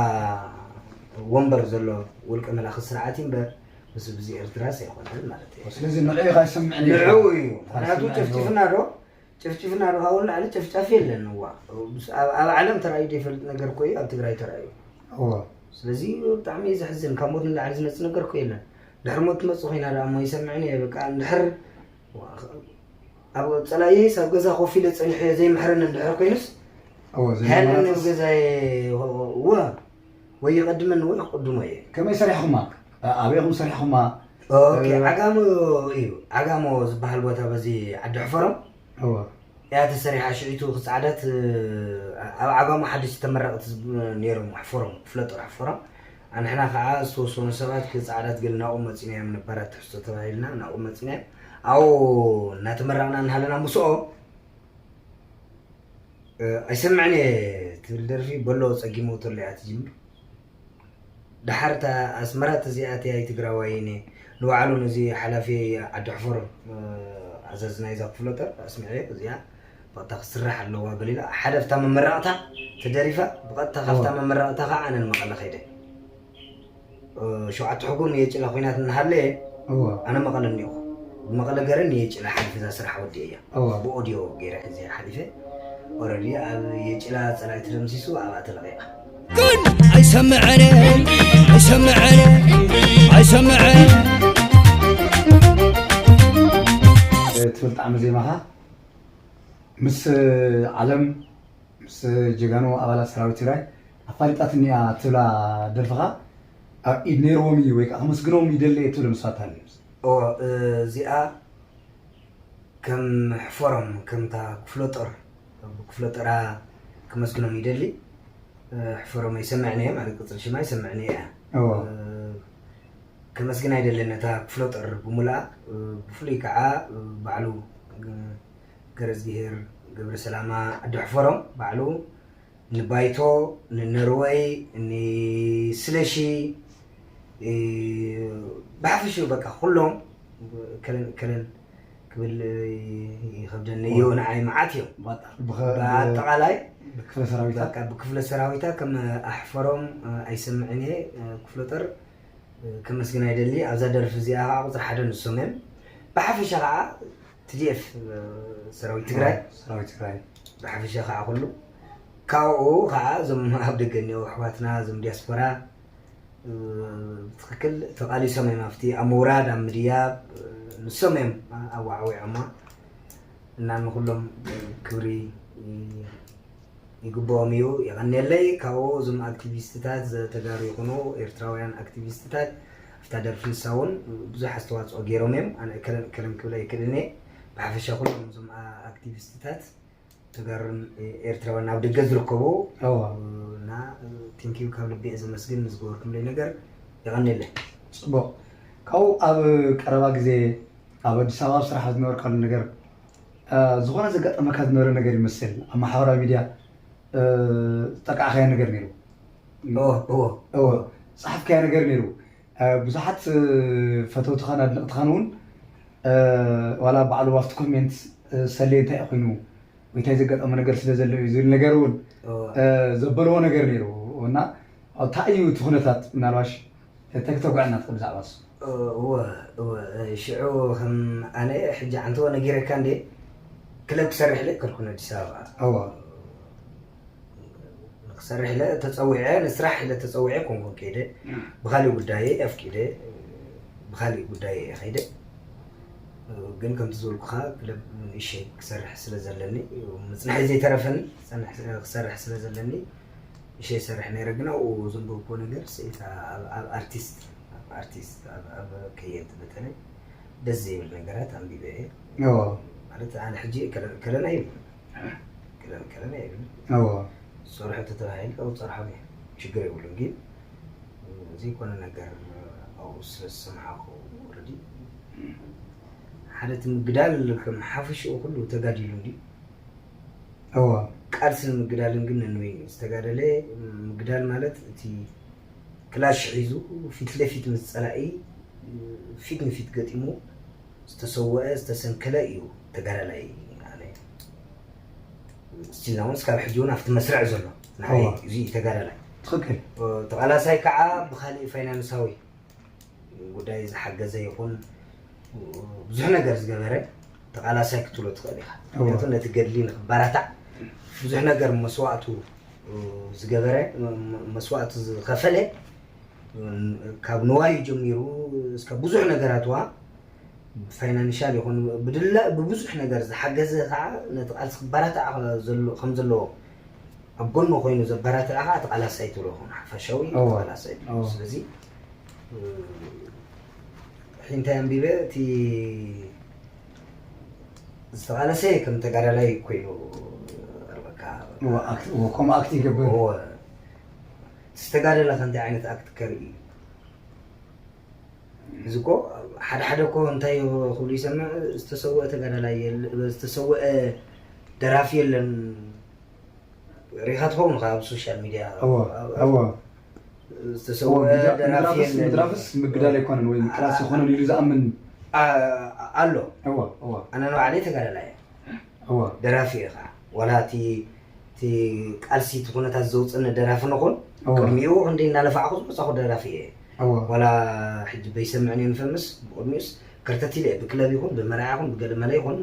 ወንበር ዘሎ ውልቀ መላኺ ስርዓት እምበር፣ ምስ ህዝቢ ኤርትራስ ኣይኮነን ማለት እዩ። ስለዚ ንዕኡ ኢኻ ይሰምዕን ንዕኡ ኢኻ። እዩ። ምኽንያቱ ኣይሰምዕን ጨፍጭፍና ዶ? ጨፍጭፍና ዶ? ካብኡ ንላዕሊ ጨፍጫፍ የለን። እዋ። ኣብ፣ ኣብ ዓለም ተራእዩ ዘይፈልጥ ነገር እኮ እዩ ኣብ ትግራይ ተራእዩ። እዋ። ስለዚ ብጣዕሚ እዩ ዘሕዝን። ካብ ሞት ንላዕሊ ዝመጽእ ነገር እኮ የለን። ድሕሪ ሞት ትመጽእ ኮይና ደኣ እሞ ይሰምዕን እየ። በቃ እንድሕር ኣብ ጸላኢስ ኣብ ገዛ ኮፍ ኢለ ጸኒሐ ዘይምሕረኒ እንድሕር ኮይኑስ፣ እዎ፣ ሃለኒ ኣብ ዘይምሕረንስ ገዛየ፣ እወ፣ ወይ ይቐድመኒ ወይ ክቕድሞ እየ። ከመይ ሰሪሕኹማ? ኣበይ ኢኹም ሰሪሕኹማ? ኦኬ፣ እ- ዓጋሞ እዩ። ዓጋሞ ዝበሃል ቦታ በዚ ዓዲ ሕፈሮም እዎ። እያ ተሰሪሓ። ሽዒቱ ክጻዕዳት፣ እ፣ ኣብ ዓጋሞ ሓደሽቲ ተመረቕቲ ዝብ-፣ ነይሮም፣ ሕፈሮም፣ ክፍለ ጦር ሕፈሮም። ኣንሕና ኸዓ ዝተወሰኑ ሰባት ክጻዕዳት ገለ ናብኡ መጺና እዮም፣ ነባራት ትሕዝቶ ተባሂልና ናብኡ መጺና እዮም። ኣብኡ እናተመረቕና እናሃለና ምስኦም፣ እ፣ ኣይሰምዕን እየ ትብል ደርፊ በሎ ጸጊሞ ተሎ እያ ትጅምር። ደሓር እታ ኣስመራ ተዚኣ እቲኣ ትግራዋይን እየ። ንባዕሉ ነዚ ሓላፊ ዓዲ ሕፈሮም፣ እ፣ ኣዛዚ ናይዛ ክፍለ ጦር ኣስሚዐዮ፣ እዚኣ ብቐጥታ ክትስራሕ ኣለዋ በሊላ። ሓደ ኣብታ መመረቕታ ተደሪፋ፣ ብቐጥታ ካብታ እዋ። መመረቕታ ኸዓ ኣነ ንመቐለ ከይደ። እ፣ ሸውዓተ ሕጉም የጭላ ኲናት እናሃለየ፣ እዋ። ኣነ መቐለ እኒኦኹ። ብመቐለ ገይረ ንየጭላ ሓሊፈ እዛ ስራሕ ወዲኤያ። እዋ። ብኦድዮ ገይረ ሒዘ ሓሊፈ። ኦረዲ ኣብ የጭላ ጸላኢ ተደምሲሱ ኣብኣ ተለቒቓ። ግን ኣይሰምዐን፣ ኣይሰምዐን፣ ኣይሰምዐን። ትብል ጣዕሚ ዜማኻ ምስ ዓለም፣ ምስ ጀጋኑ ኣባላት ሰራዊት ትግራይ ኣፋሊጣትኒ እያ ትብላ ደርፍኻ፣ ኣብ ኢድ ነይርዎም እዩ ወይ ከዓ ከመስግኖም ይደሊ እየ ትብል ምስፋት ኣለ። እዎ፣ እዚኣ ከም ሕፈሮም፣ ከምታ ክፍለ ጦር፣ ክፍለ ጦራ ከመስግኖም ይደሊ። እ፣ ሕፈሮም ኣይሰምዕን እየ፣ ማለት ቅጽል ሽማ ኣይሰምዕን እየ። እዎ። እ፣ ከመስግና ይደሊ ነታ ክፍለ ጦር ብምሉኣ፣ እ፣ ብፍሉይ ከዓ፣ እ፣ ባዕሉ፣ እ፣ ገረዝግሄር ገብረ ሰላማ ዓዲ ሕፈሮም ባዕሉ ንባይቶ፣ ንኖርወይ፣ ንስለሺ፣ እ፣ ብሓፈሽኡ በቃ ኩሎም ከለን፣ ከለን ክብል ይኸብደኒ እዩ። እዎ። ንዓይ መዓት እዮም። ባጣ-፣ ብኸ-፣ ብኣጠቓላይ ብክፍለ ሰራዊታ? በቃ ብክፍለ ሰራዊታ ከም ኣሕፈሮም፣ እ፣ ኣይሰምዕን እየ። እ፣ ክፍለ ጦር፣ እ፣ ከመስግና ይደሊ። ኣብዛ ደርፊ እዚኣ ከዓ ቁፅሪ ሓደ ንሶም እዮም። ብሓፈሻ ከዓ ቲ ዲ ኤፍ፣ እ፣ ሰራዊት ትግራይ። ሰራዊት ትግራይ። ብሓፈሻ ከዓ ኩሉ። ካብኡ ከዓ እዞም ኣብ ደገ እኒኦ ኣሕዋትና፣ እዞም ዲያስፖራ፣ እ፣ ብትኽክል ተቓሊሶም እዮም። ኣብቲ ኣብ ምውራድ፣ ኣብ ምድያብ፣ እ፣ ንሶም እዮም ኣዋዕዊዖማ። እና ንኹሎም ክብሪ ይግብኦም እዩ። የቐንየለይ። ካብኡ እዞም ኣክቲቪስትታት ዘ-፣ ተጋሩ ይኹኑ፣ ኤርትራውያን ኣክቲቪስትታት፣ ኣብታ ደርፊ ንሳ እውን ብዙሕ ኣስተዋፅኦ ገይሮም እዮም። ኣነ እከለን እከለን ክብል ኣይክእልን እየ። ብሓፈሻ ኩሎም እዞም ኣ-፣ ኣክቲቪስትታት ተጋሩን ኤርትራውያን ኣብ ደገ ዝርከቡ እዋ። እና ቴንኪዩ ካብ ልቢ እየ ዘመስግን ንዝገበርኩምለይ ነገር። የቐንየለይ። ፅቡቕ። ካብኡ ኣብ ቀረባ ግዜ ኣብ ኣዲስ ኣበባ ኣብ ስራሕ ኣብ ዝነበርካሉ ነገር፣ እ፣ ዝኾነ ዘጋጠመካ ዝነበረ ነገር ይመስል ኣብ ማሕበራዊ ሚድያ፣ እ፣ ዝጠቃዕካዮ ነገር ነይሩ? እዎ፣ እዎ። እዎ፣ ዝጸሓፍካዮ ነገር ነይሩ። እ፣ ብዙሓት፣ እ፣ ፈተውትኻን ኣድነቕትኻን እውን፣ እ፣ ዋላ ባዕሉ ኣብቲ ኮሜንት፣ እ፣ ሰሌ እንታይ እዩ ኮይኑ ወይ እንታይ ዘጋጠመ ነገር ስለ ዘሎ እዩ ዝብል ነገር እውን፣ እዎ። እ፣ ዘበልዎ ነገር ነይሩ። እና እንታይ እዩ እቲ ኩነታት ምናልባሽ እንተ ክተጉዕና ትኽእል ብዛዕባ እሱ? እወ፣ እወ፣ ሽዑ ከም ኣነ ሕጂ ዓንተወ ነጊረካ እንዴ፣ ክለብ ክሰርሕ ኢለ ከድኩ ንኣዲስ ኣበባ። እወ። ንክሰርሕ ኢለ ተጸዊዐ፣ ንስራሕ ኢለ ተጸዊዐ ኮንኩን ከይደ። እም። ብኻሊእ ጉዳየ ኣፍቂደ፣ ብኻሊእ ጉዳየ እየ ከይደ። ግን ከምቲ ዝበልኩኻ ክለብ ንእሸይ ክሰርሕ ስለ ዘለኒ፣ ምጽናሐይ ዘይተረፈኒ፣ ክጸንሕ፣ ክሰርሕ ስለ ዘለኒ፣ እሸ ይሰርሕ ነይረ፣ ግን ኣብኡ ዘንበብኩዎ ነገር ስኢታ ኣብ፣ ኣብ ኣርቲስት፣ ኣብ ኣርቲስት፣ ኣብ፣ ኣብ ከየንቲ በተለይ ደስ ዘይብል ነገራት ኣንቢበ እየ። እዎ። ማለት ኣነ ሕጂ ከለን፣ ከለን ኣይብልን። ከለን፣ ከለን ኣይብልን። እዎ። ዝሰርሑ ተተባሂሉ ካብኡ ጸርሖም እየ። ሽግር የብሉን፣ ግን ዘይኮነ ነገር ኣብኡ ስለ ዝሰማዕኩ፣ ኦረዲ ሓደ እቲ ምግዳል ከም ሓፈሽኡ ኩሉ ተጋዲሉ እንድዩ። እዎ። ቃልሲ ንምግዳልን ግን ነንበይኑ እዩ ዝተጋደለ። ምግዳል ማለት እቲ ክላሽ ሒዙ ፊት ለፊት ምስ ጸላኢ ፊት ንፊት ገጢሙ ዝተሰወአ ዝተሰንከለ እዩ ተጋዳላይ። ኣነ ስቲል ናውን እስካብ ሕጂ እውን ኣብቲ መስርዕ ዘሎ ንዓይ እዎ። እዚ እዩ ተጋዳላይ። ትኽክል። ተቓላሳይ ከዓ ብካሊእ ፋይናንሳዊ ጉዳይ ዝሓገዘ ይኹን ብዙሕ ነገር ዝገበረ ተቓላሳይ ክትብሎ ትኽእል ኢኻ። እዎ። ምክንያቱ ነቲ ገድሊ ንክባራታዕ ብዙሕ ነገር መስዋእቱ ዝገበረ፣ መስዋእቱ ዝኸፈለ፣ ካብ ንዋዩ ጀሚሩ እስከ ብዙሕ ነገራት ዋ ብፋይናንሻል ይኹን ብድላ ብብዙሕ ነገር ዝሓገዘ ከዓ ነቲ ቃልሲ ክባራታዕ ዘሎ ከም ዘለዎ ኣብ ጎኑ ኮይኑ ዘባራትዕ ከዓ ተቓላሳይ ትብሎ ይኹን ሓፈሻዊ እዎ። ተቓላሳይ ትብሎ። እዎ። ስለዚ ሕንታይ ኣንቢበ እቲ ዝተቓለሰ ከም ተጋዳላይ ኮይኑ ቀርበካ። እዎ፣ ኣክት-፣ እዎ፣ ከምኡ ኣክት ይገብር። እዎ። ዝተጋደለ ከ እንታይ ዓይነት ኣክት ከርኢ እዩ? እዚ እኮ ሓደ ሓደ እኮ እንታይ ክብሉ ይሰምዕ፣ ዝተሰወአ ተጋዳላይ የለ-፣ ዝተሰወአ ደራፊ የለን። ሪኻ ትኸውን ካብ ሶሻል ሚድያ። እዎ፣ ኣብ-፣ እዎ። ዝተሰወአ እዎ፣ ምድራ-፣ ደራፊ ምድራፍስ፣ የለን። ምድራፍስ ምግዳል ኣይኮነን ወይ ምቅላስ ይኾነን ኢሉ ዝኣምን። ኣ-፣ ኣሎ። እዎ፣ እዎ። ኣነ ንባዕለይ ተጋዳላይ እየ። እዎ። ደራፊ እየ ኸዓ። ዋላ እቲ፣ እቲ ቃልሲ እቲ ኩነታት ዘውፅእኒ ደራፊ ንኹን፣ እዎ። ቅድሚኡ ክንደይ እናለፋዕኹ ዝመፃኹ ደራፊ እየ። እዎ። ዋላ ሕጂ በይሰምዕን እየ ንፈምስ፣ ብቕድሚኡስ ከርተት ኢለ እየ። ብክለብ ይኹን፣ ብመርዓ ይኹን፣ ብገለመለ ይኹን፣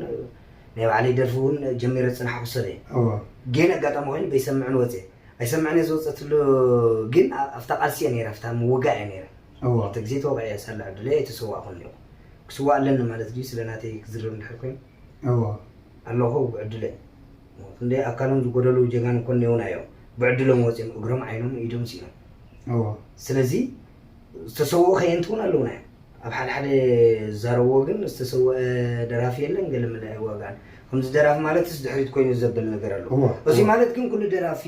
ናይ ባዕለይ ደርፊ እውን ጀሚረ ዝፅናሕኩ ሰብ እየ። እዎ። ግን ኣጋጣሚ ኮይኑ በይሰምዕን ወፅየ። ኣይሰምዕን እየ ዝወፀትሉ፣ ግን ኣ-፣ ኣብታ ቃልሲ እየ ነይረ፣ ኣብታ ምውጋእ እየ ነይረ። እዎ። ክልተ ግዜ ተወቂዐ እየ፣ ሳላ ዕድለይ ኣይተሰዋእኩን እኒኦ። ክስዋእ ኣለኒ ማለት ድዩ? ስለ ናተይ ክዝረብ እንድሕር ኮይኑ እዎ። ኣለኹ ብዕድለይ። ክንደይ ኣካሎም ዝጎደሉ ጀጋኑ እኮ እኒኦና እዮም። ብዕድሎም ወፂኦም እግሮም፣ ዓይኖም፣ ኢዶም ስኢኖም። እዎ። ስለዚ ዝተሰውኡ ከየንቲ እውን ኣለውና እዮም። ኣብ ሓደ ሓደ ዝዛረብዎ ግን ዝተሰወአ ደራፊ የለን፣ ገለ መለ ኣይዋጋእን። ከምዚ ደራፊ ማለትስ ድሕሪት ኮይኑ ዘብል ነገር ኣሎ። እዎ፣ እዚ እዎ። ማለት ግን ኩሉ ደራፊ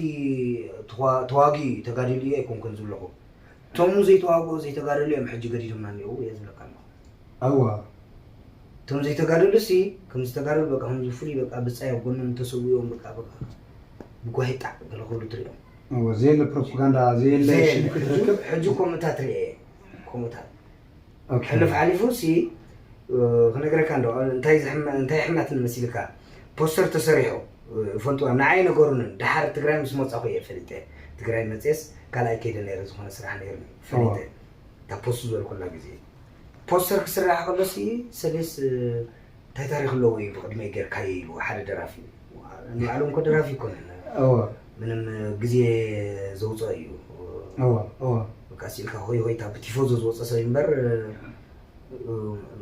ተዋ-፣ ተዋጊኡ እዩ፣ ተጋዲሉ እዩ ኣይኮንኩን ዝብለኹ። እቶም ዘይተዋግኡ ዘይተጋደሉ እዮም ሕጂ ገዲዶምና እኒአው እየ ዝብለካ ኣለኹ። እዋ። እቶም ዘይተጋደሉ ሲ ከም ዝተጋደሉ በቃ ከምዚ ፍሉይ በቃ ብጻይ ኣብ ጎኖም ተሰዊኦም በቃ በቃ ብጓሂ ጣዕ ገለ ክብሉ ትሪኦም። እወ፣ ዘየለ ፕሮፓጋንዳ፣ ዘየለ ዘየለ። ሽም ክትረክብ። ሕጂ ከምኡታት ሪኤ እየ። ከምኡታት። ኦኬ። ሕልፍ ሓሊፉ ሲ፣ እ፣ ክነግረካ እንዶ፣ እንታይ ዝሕመ-፣ እንታይ ሕማትኒ መሲልካ? ፖስተር ተሰሪሑ፣ እ፣ ይፈልጥዋ፣ ንዓይ ነገሩንን። ደሓር ትግራይ ምስ መጻኹ እየ ፈሊጠ። ትግራይ መጽየስ ካልኣይ ከይደ ነይረ፣ ዝኾነ ስራሕ ነይርኒ፣ ፈሊጠ። እዋ። እታ ፖስት ዝበልኩላ ግዜ። ፖስተር ክስራሕ ከሎ ሲ፣ ሰቤስ፣ እ፣ እንታይ ታሪኽ ኣለዎ እዩ ብቕድመይ ጌርካዮ ኢሉ ሓደ ደራፊ። ንባዕሎም እኮ ደራፊ ኣይኮነን። እዋ። ምንም ግዜ ዘውፅኦ እዩ። እዋ፣ እዋ። በቃ ሲልካ ሆይ ሆይታ ብቲፎዞ ዝወፀ ሰብ እምበር፣ እ፣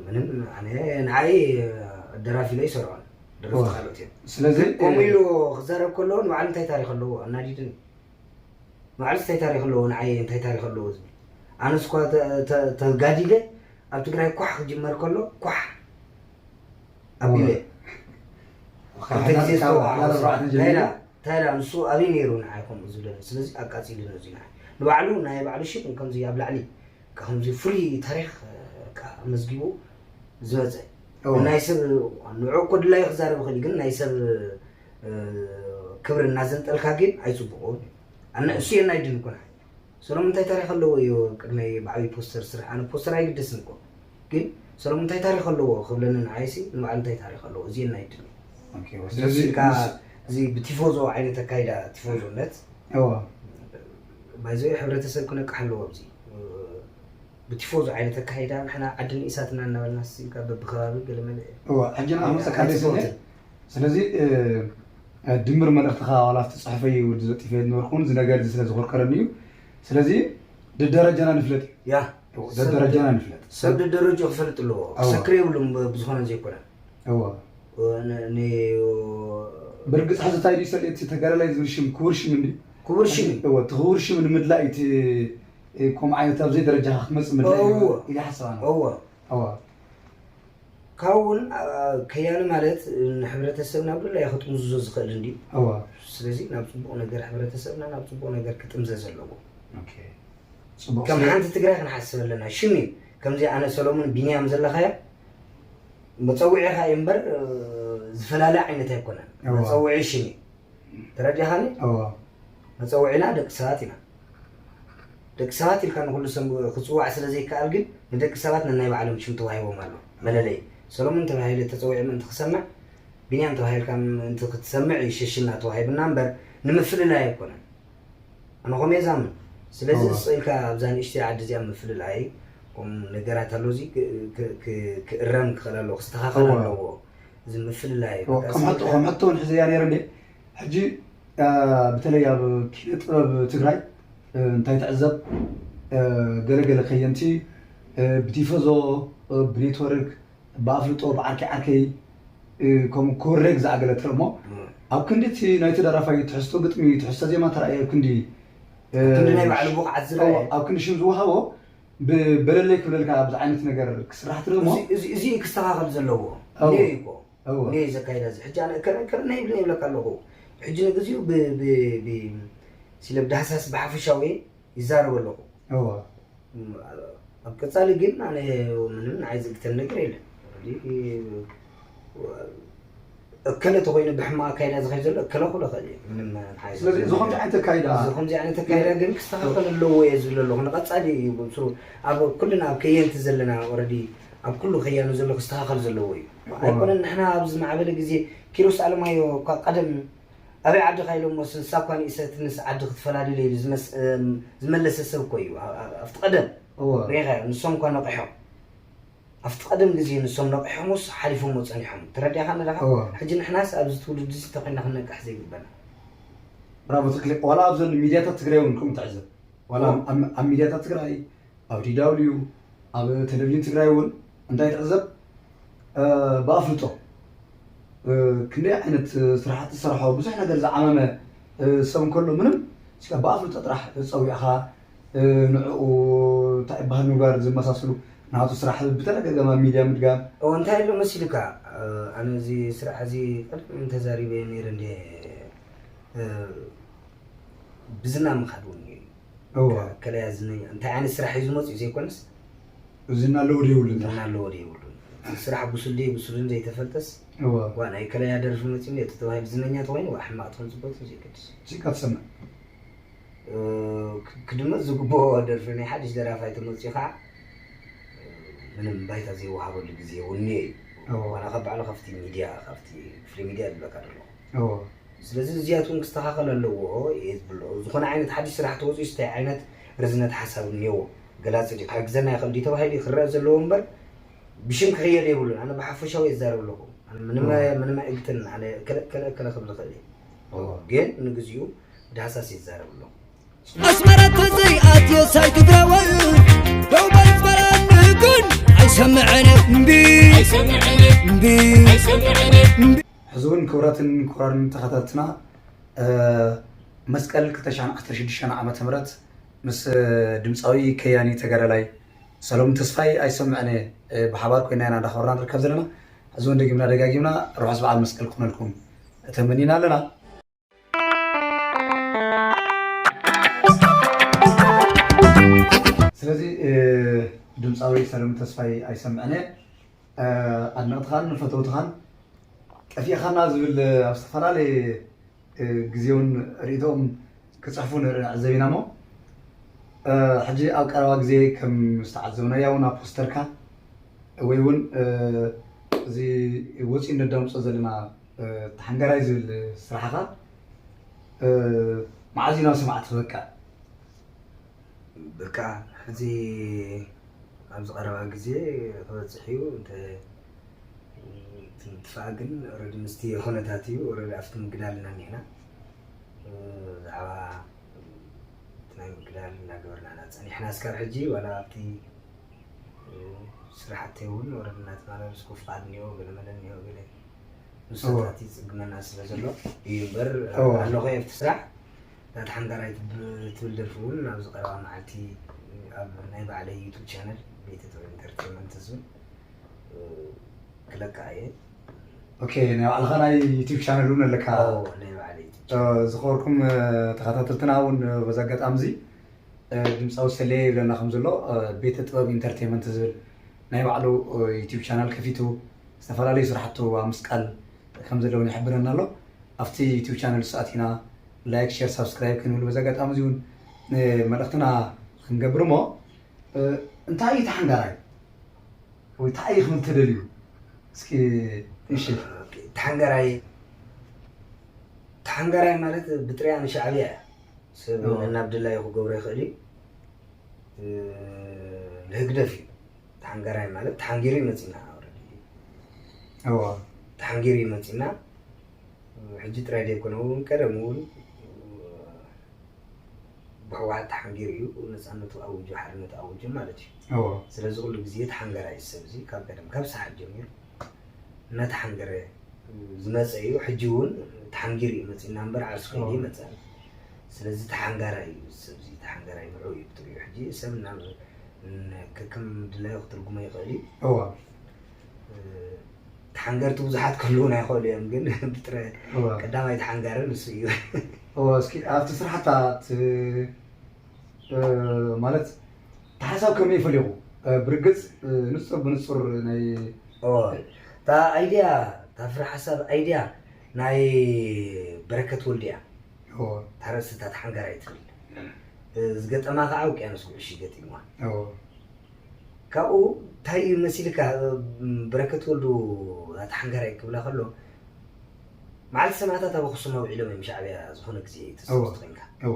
ምንም ኣነ ንዓይ ደራፊ ኢለ ይሰርዖን። ደረፍቲ እዋ። ካልኦት እዮም። ስለዚ፣ ግን ከምኡ እ፣ ኢሉ ክዛረብ ከሎ ንባዕሉ እንታይ ታሪኽ ኣለዎ? ኣናዲድን። ንባዕሉ እንታይ ታሪኽ ኣለዎ? ንዓይ እንታይ ታሪኽ ኣለዎ ዝብል። ኣነስ እኳ ተ-፣ ተ-፣ ተጋዲለ ኣብ ትግራይ ኳሕ ክጅመር ከሎ ኳሕ ኣቢለ። እዋ። ክልተ ግዜ ዝተወቕዐ ሓዳር ኣርባዕተ እንታይ ጀሚሩ? ኢላ? እንታይ ኢላ? ንሱ ኣበይ ነይሩ ንዓይ ከምኡ ዝብለኒ? ስለዚ ኣቃጺሉኒ እዚ ንዓይ። ንባዕሉ ናይ ባዕሉ ሽም ከምዚ ኣብ ላዕሊ ከምዚ ፍሉይ ታሪኽ፣ እ፣ ካ-፣ መዝጊቡ ዝመጸ። እዎ። ናይ ሰብ ንዑ እኮ ድላዩ ክዛረብ ይኽእል እዩ፣ ግን ናይ ሰብ፣ እ፣ ክብሪ እናዘንጠልካ ግን ኣይጽቡቕን እዩ። ኣነ እሱ የናይድን እኮ ንዓይ። ሰሎሞን እንታይ ታሪኽ ኣለዎ እዩ ቅድመይ ብዓብዪ ፖስተር ስራሕ። ኣነ ፖስተር ኣይግደስን እኮ። ግን ሰሎሞን እንታይ ታሪኽ ኣለዎ ክብለኒ ንዓይሲ ንባዕሉ እንታይ ታሪኽ ኣለዎ? እዚ የናይድን እዩ። ኦኬ፣ ስለዚ ስለዚ ኢልካ ምስ እዚ ብቲፎዞ ዓይነት ኣካይዳ ቲፎዞነት እዎ። ባይዘ ሕብረተሰብ ክነቅሕ ኣለዎ ኣብዚ። ብቲፎዞ ዓይነት ኣካይዳ ንሕና ዓዲ ንኢሳትና እናበልና ስኢልካ በብኸባቢ ገለ መለ እዎ፣ ሕጂ ንኣመፀካ ደስ ይብል። ኣይፅቡቕን። ስለዚ፣ እ፣ እ፣ ድምር መልእኽትኻ ዋላ ኣብቲ ፅሑፈይ ወዲ ዘጢፈ ነበርኩን እዚ ነገር እዚ ስለ ዝኮርከረኒ እዩ። ስለዚ ደደረጃና ንፍለጥ እዩ። ያ። እዎ፣ ሰብ ደደረጃና ንፍለጥ። ሰብ ደደረጃ ክፈልጥ ኣለዎ። እዎ። ክሰክር የብሉን ብ-፣ ብዝኾነ ዘይኮነ። እዎ። እ፣ ን-፣ ን-፣ ብርግፅ ሕዚ እንታይ ድዩ ሰልኢ እቲ ተጋዳላይ ዝብል ሽም ክቡር ሽም እንድዩ? ክቡር ሽም እዩ። እዎ፣ እቲ ክቡር ሽም ንምድላይ እቲ፣ እ፣ ከምኡ ዓይነት ኣብ ዘይደረጃኻ ክትመፅእ ምድላይ እዩ እዎ። ኢለ ይሓስብ ኣነ። እዎ። እዎ። ካብኡ እውን፣ ኣ-፣ ከያኒ ማለት ንሕብረተሰብና ብድላዩ ክጥምዝዞ ዝኽእል እንድዩ። እዋ። ስለዚ ናብ ጽቡቕ ነገር ሕብረተሰብና ናብ ጽቡቕ ነገር ክጥምዘዝ ኣለዎ። ኦኬ። ጽቡቕ። ከም ስለ ሓንቲ ትግራይ ክንሓስብ ኣለና። ሽም እዩ። ከምዚ ኣነ ሰሎሞን ቢንያም ዘለኻዮ መጸውዒኻ እዩ እምበር፣ እ፣ ዝፈላለ ዓይነት ኣይኮነን። እዋ። መጸውዒ ሽም እዩ። ተረዲኻኒ? እዎ መፀውዒና ደቂ ሰባት ኢና። ደቂ ሰባት ኢልካ ንኩሉ ሰብ ክፅዋዕ ስለ ዘይከኣል ግን ንደቂ ሰባት ነናይ ባዕሎም ሽም ተዋሂቦም ኣሎ። መለለይ ሰሎሙን ተባሂለ ተፀዊዐ ምእንቲ ክሰምዕ፣ ቢንያም ተባሂልካ ምእንቲ ክትሰምዕ እዩ ሽሽና ተዋሂብና እምበር ንምፍልላይ ኣይኮነን። ኣነ ከምኡ እየ ዝኣምን። ስለዚ እዎ። ስቕ ኢልካ ኣብዛ ንእሽተይ ዓዲ እዚኣ ምፍልላይ፣ ከምኡ ነገራት ኣሎ፣ እዚ ክ- ክ- ክ- ክእረም ክኽእል ኣለዎ፣ ክስተኻኸል እዎ። ኣለዎ። እዚ ምፍልላይ እዎ፣ በቃ ከም ስቕ ሕቶ ኢልካ ከም ሕቶ እውን ሒዘያ ነይረ እንዴ። ሕጂ እ፣ በተለይ ኣብ ኪነ ጥበብ ትግራይ እ፣ እንታይ ትዕዘብ እ፣ ገለገለ ከየንቲ እ፣ ብቲፈዞ እ፣ ብኔትወርክ ብኣፍልጦ ብዓርከይ ዓርከይ እ፣ ከምኡ ክውረግ ዝኣገለ ትርኢ እሞ ኣብ ክንዲ እቲ ናይቲ ደራፋይ ትሕዝቶ ግጥሚ ትሕዝቶ ዜማ ተራእየ ኣብ ክንዲ እ፣ ክንዲ ናይ ባዕሉ ብቕዓት ዝረኣየ ኣብ ክንዲ ሽም ዝወሃቦ ብበለለይ ክብለልካ ኣብዚ ዓይነት ነገር ክስራሕ ትርኢ እሞ እዚ- እዚ- እዚ እዩ ክስተኻኸል ዘለዎ። እዎ። እኔ እኮ እዎ። እኔ ዘካይዳ እዚ ሕጂ ኣነ ከረ ከረ ናይ ብለይ ይብለካ ኣለኹ። ሕጂ ንግዚኡ ብ- ብ- ብ- ሲለ ብዳህሳስ ብሓፈሻዊ ይዛረብ ኣለኹ። እዎ። እም፣ ኣብ ቀጻሊ ግን ኣነ ምንም ንዓይ ዝግተን ነገር የለን። ኦልሬዲ እከለ ተኮይኑ ብሕማቕ ኣካይዳ ዝኸይድ ዘሎ እከለ ክብሎ ክእል እየ። ምንም ንዓይ ስለዚ ዝግተን እዚ ከምዚ ነገር ዓይነት ኣካይዳ እዚ ከምዚ ዓይነት ኣካይዳ ግን ክስተኻኸል ኣለዎ እየ ዝብል ኣለኹ። ንቐጻሊ እዩ ብስሩ ኣብ ኩልና ኣብ ከየንቲ ዘለና ኦልሬዲ ኣብ ኩሉ ከያኑ ዘሎ ክስተኻኸል ዘለዎ እዩ። ኣይኮነን ንሕና ኣብዚ ዝማዕበለ ግዜ ኪሮስ ኣለማዮ እኳ ቀደም ኣበይ ዓዲ ካይሎሞ ንሳ እኳ ንእሰትንስ ዓዲ ክትፈላልለ ኢሉ ዝመስ- እም፣ ዝመለሰ ሰብ እኮ እዩ። ኣ- ኣ- ኣብቲ ቀደም እዎ። ሪኢኻዮ ንሶም እኳ ነቂሖም ኣብቲ ቀደም ግዜ ንሶም ነቂሖምስ ሓሊፎሞ ጸኒሖም። ተረዲእካ ኣለኻ? እዎ። ሕጂ ንሕናስ ኣብዚ ትውልዲ እዚ ተኾይና ክንነቅሕ ዘይግበና። ብራቮ ትክክል። ዋላ ኣብዘን ሚድያታት ትግራይ እውን ከምኡ ትዕዘብ። ዋላ እዎ። ኣብ- ኣብ ሚድያታት ትግራይ ኣብ ዲ ደብሊው ኣብ ቴሌቪዥን ትግራይ እውን እንታይ ትዕዘብ እ፣ ብኣፍልጦ እ፣ ክንደይ ዓይነት ስራሕቲ ዝሰርሖ ብዙሕ ነገር ዝዓመመ እ፣ ሰብ እንከሎ ምንም እስከ ብኣፍልጦ ጥራሕ ፀዊዕኻ እ፣ ንዕኡ እንታይ ይበሃል ምግባር ዝመሳሰሉ ናቱ ስራሕ ብተደጋጋሚ ኣብ ሚድያ ምድጋም እዎ እንታይ ኣሎ መሲልካ? ኣነ እዚ ስራሕ እዚ ቀደም ተዛሪበ ነይረ እንደ ብዝና ምኻድ እውን እዩ። እዎ። ከለያ ዝነኛ እንታይ ዓይነት ስራሕ እዩ ዝመፅእ ዘይኮነስ ዝና ኣለዎ ዶ የብሉን ጥራሕ ዝና ኣለዎ ዶ የብሉን። እቲ ስራሕ ብሱል ድዩ ብሱልን ዘይተፈልጠስ እዎ። ዋ ናይ ከለያ ደርፊ መፂኡ እቲ ተባሂሉ ዝነኛ ተኮይኑ ዋ ሕማቕ ትኾን ፅቡቅ ዘይገድስ ሙዚቃ ትሰምዕ እ፣ ክ- ክድመፅ ዝግብኦ ደርፊ ናይ ሓድሽ ደራፋይ ተመፅኡ ከዓ ምንም ባይታ ዘይወሃበሉ ግዜ እውን እኒኦ እዩ። እዎ። ዋላ ካብ ባዕሉ ካብቲ ሚድያ ካብቲ ክፍሊ ሚድያ ዝብለካ ደለኹ እዎ። ስለዚ እዚኣት እውን ክስተኻኸል ኣለዎ እየ ዝብሎ። ዝኾነ ዓይነት ሓድሽ ስራሕ ተወፂኡ እንታይ ዓይነት ርዝነት ሓሳብ እኒኦዎ ገላፂ ድዩ ክሕግዘና ይኽእል ድዩ ተባሂሉ እዩ ክረአ ዘለዎ እምበር ብሽም ክኽየድ የብሉን። ኣነ ብሓፈሻዊ እየ ዝዛረብ ኣለኹ። ኣነ ምንም እዎ። ምንም ኣይእግትን ኣነ ከለ ከለ ከለ ክብል ይኽእል እየ። እዎ። ግን ንግዚኡ ብዳህሳስ እየ ዝዛረብ ኣለኹ። ኣስመራ ተዘይኣትየ ሳይ ትግራዋይ ደው በል ዝበለኒ ግን ኣይሰምዕን እምቢ እምቢ ሕዚ እውን ክቡራትን ክቡራን ተኸታተልትና እ፣ መስቀል ክልተ ሽሕን ዓሰርተ ሽዱሽተን ዓመተ ምህረት ምስ ድምፃዊ ከያኒ ተጋዳላይ ሰሎሙን ተስፋይ ኣይሰምዕን እየ እ፣ ብሓባር ኮይና ኢና እንዳኸበርና ንርከብ ዘለና። ሕዚ እውን ደጊምና ደጋጊምና ርሑስ በዓል መስቀል ክኾነልኩም ተመኒና ኣለና። ስለዚ እ፣ ድምፃዊ ሰለሙን ተስፋይ ኣይሰምዕን እየ እ፣ ኣድነቕትኻን ፈተውትኻን ጠፊእኻና ዝብል ኣብ ዝተፈላለየ እ፣ ግዜ እውን ርእይቶኦም ክፅሕፉ ንርኢ ንዕዘብ ኢና እሞ እ፣ ሕጂ ኣብ ቀረባ ግዜ ከም ዝተዓዘብናያ እውን ኣብ ፖስተርካ ወይ እውን እ፣ እዚ ወፂኡ ነዳምፆ ዘለና እ፣ ተሓንጋራይ ዝብል ስራሕኻ እ፣ መዓዝ እዩ ናብ ሰማዕቲ ክበቅዕ? በቃ ሕዚ ኣብዚ ቀረባ ግዜ ክበፅሕ እዩ እንተ ትንትፋ ግን ኦልሬዲ ምስቲ ኩነታት እዩ ኦልሬዲ ኣብቲ ምግዳል ኢና እኒሕና ብዛዕባ እቲ ናይ ምግዳል እናገበርና ኢና ፀኒሕና እስካብ ሕጂ ዋላ ኣብቲ ስራሕቲ እውን ኦልሬዲ እናተመላለስኩ ፍቃድ እኒኦ ገለመለ እኒኦ ገለ ንሰታት ይፅግመና ስለ ዘሎ እዩ እምበር ኣለኹ ኣብቲ ስራሕ እታ ተሓንጋራይ ትብል ደርፊ እውን ኣብዚ ቀረባ መዓልቲ ኣብ ናይ ባዕለይ ዩቱብ ቻነል ቤተ ጥበብ ኢንተርቴንመንት ዝብል ክለቃ እየ ኦኬ ናይ ባዕልኻ ናይ ዩቱብ ቻነል እውን ኣለካ ናይ ባዕለይ ዩቱብ ዝኸበርኩም ተኸታተልትና እውን በዚ ኣጋጣሚ እዚ ድምፃዊ ሰለየ ይብለና ከም ዘሎ ቤተ ጥበብ ኢንተርቴንመንት ዝብል ናይ ባዕሉ ዩቱብ ቻናል ከፊቱ ዝተፈላለዩ ስራሕቱ ኣብ ምስቃል ከም ዘለውን ይሕብረና ኣሎ ኣብቲ ዩቲዩብ ቻነል ሰኣቲና ላይክ፣ ሼር፣ ሳብስክራይብ ክንብል በዚ ኣጋጣሚ እዚ እውን መልእኽትና ክንገብር እሞ፣ እንታይ እዩ ተሓንጋራይ ወይ እንታይ እዩ ክብል ተደልዩ? እስኪ እሺ። ተሓንጋራይ ተሓንጋራይ ማለት ብጥሪያ ንሻዕብያ እያ። ሰብ ናብ ድላዩ ክገብሮ ይኽእል እዩ። ንህግደፍ እዩ። ተሓንጋራይ ማለት ተሓንጊሩ ይመፅና። እዎ ተሓንጊሩ ይመፅና። ሕጂ ጥራይ ዘይኮነ እውን ቀደም እውን ብሕወሓት ተሓንጊሩ እዩ ነፃነቱ ኣውጁ ሓርነቱ ኣውጁ ማለት እዩ። እዎ ስለዚ ኩሉ ግዜ ተሓንገራይ እዩ ሰብ እዚ ካብ ቀደም ካብ ሰሓት ጀሚሩ እናተሓንገረ ዝመፀ እዩ። ሕጂ እውን ተሓንጊሩ እዩ መፂና እምበር ዓርሱ ከይዱ እዎ። ይመፀና። ስለዚ ተሓንጋራይ እዩ እዚ ሰብ እዚ ተሓንገራይ ንዑ እዩ ብትሪኡ ሕጂ ሰብ ናብ ከከም ድላዩ ክትርጉሞ ይኽእል እዩ። እዎ ተሓንገርቲ ብዙሓት ክህልዉና ይኽእሉ እዮም ግን ብጥረ እወ ቀዳማይ ተሓንጋሪ ንሱ እዩ። እወ እስኪ ኣብቲ ስራሕታት እ፣ ማለት እቲ ሓሳብ ከመይ ፈሊኹ? እ፣ ብርግፅ እ፣ ንፁር ብንፁር ናይ እወ እታ ኣይድያ እታ ፍረ ሓሳብ ኣይድያ ናይ በረከት ወልድያ እወ ታረስታ ተሓንጋራይ ትብል ዝገጠማ ከዓ ውቅያኖስ ጉዕሽ ገጢምዋ እወ ካብኡ እንታይ እዩ መሲልካ በረከት ወልዱ ኣታ ሓንጋራይ ክብላ ከሎ መዓልቲ ሰማእታት ኣብ ኣክሱም ኣውዒሎም እዮም ሻዕብያ ዝኾነ ግዜ ተሰብስቲ ኮይንካ እዎ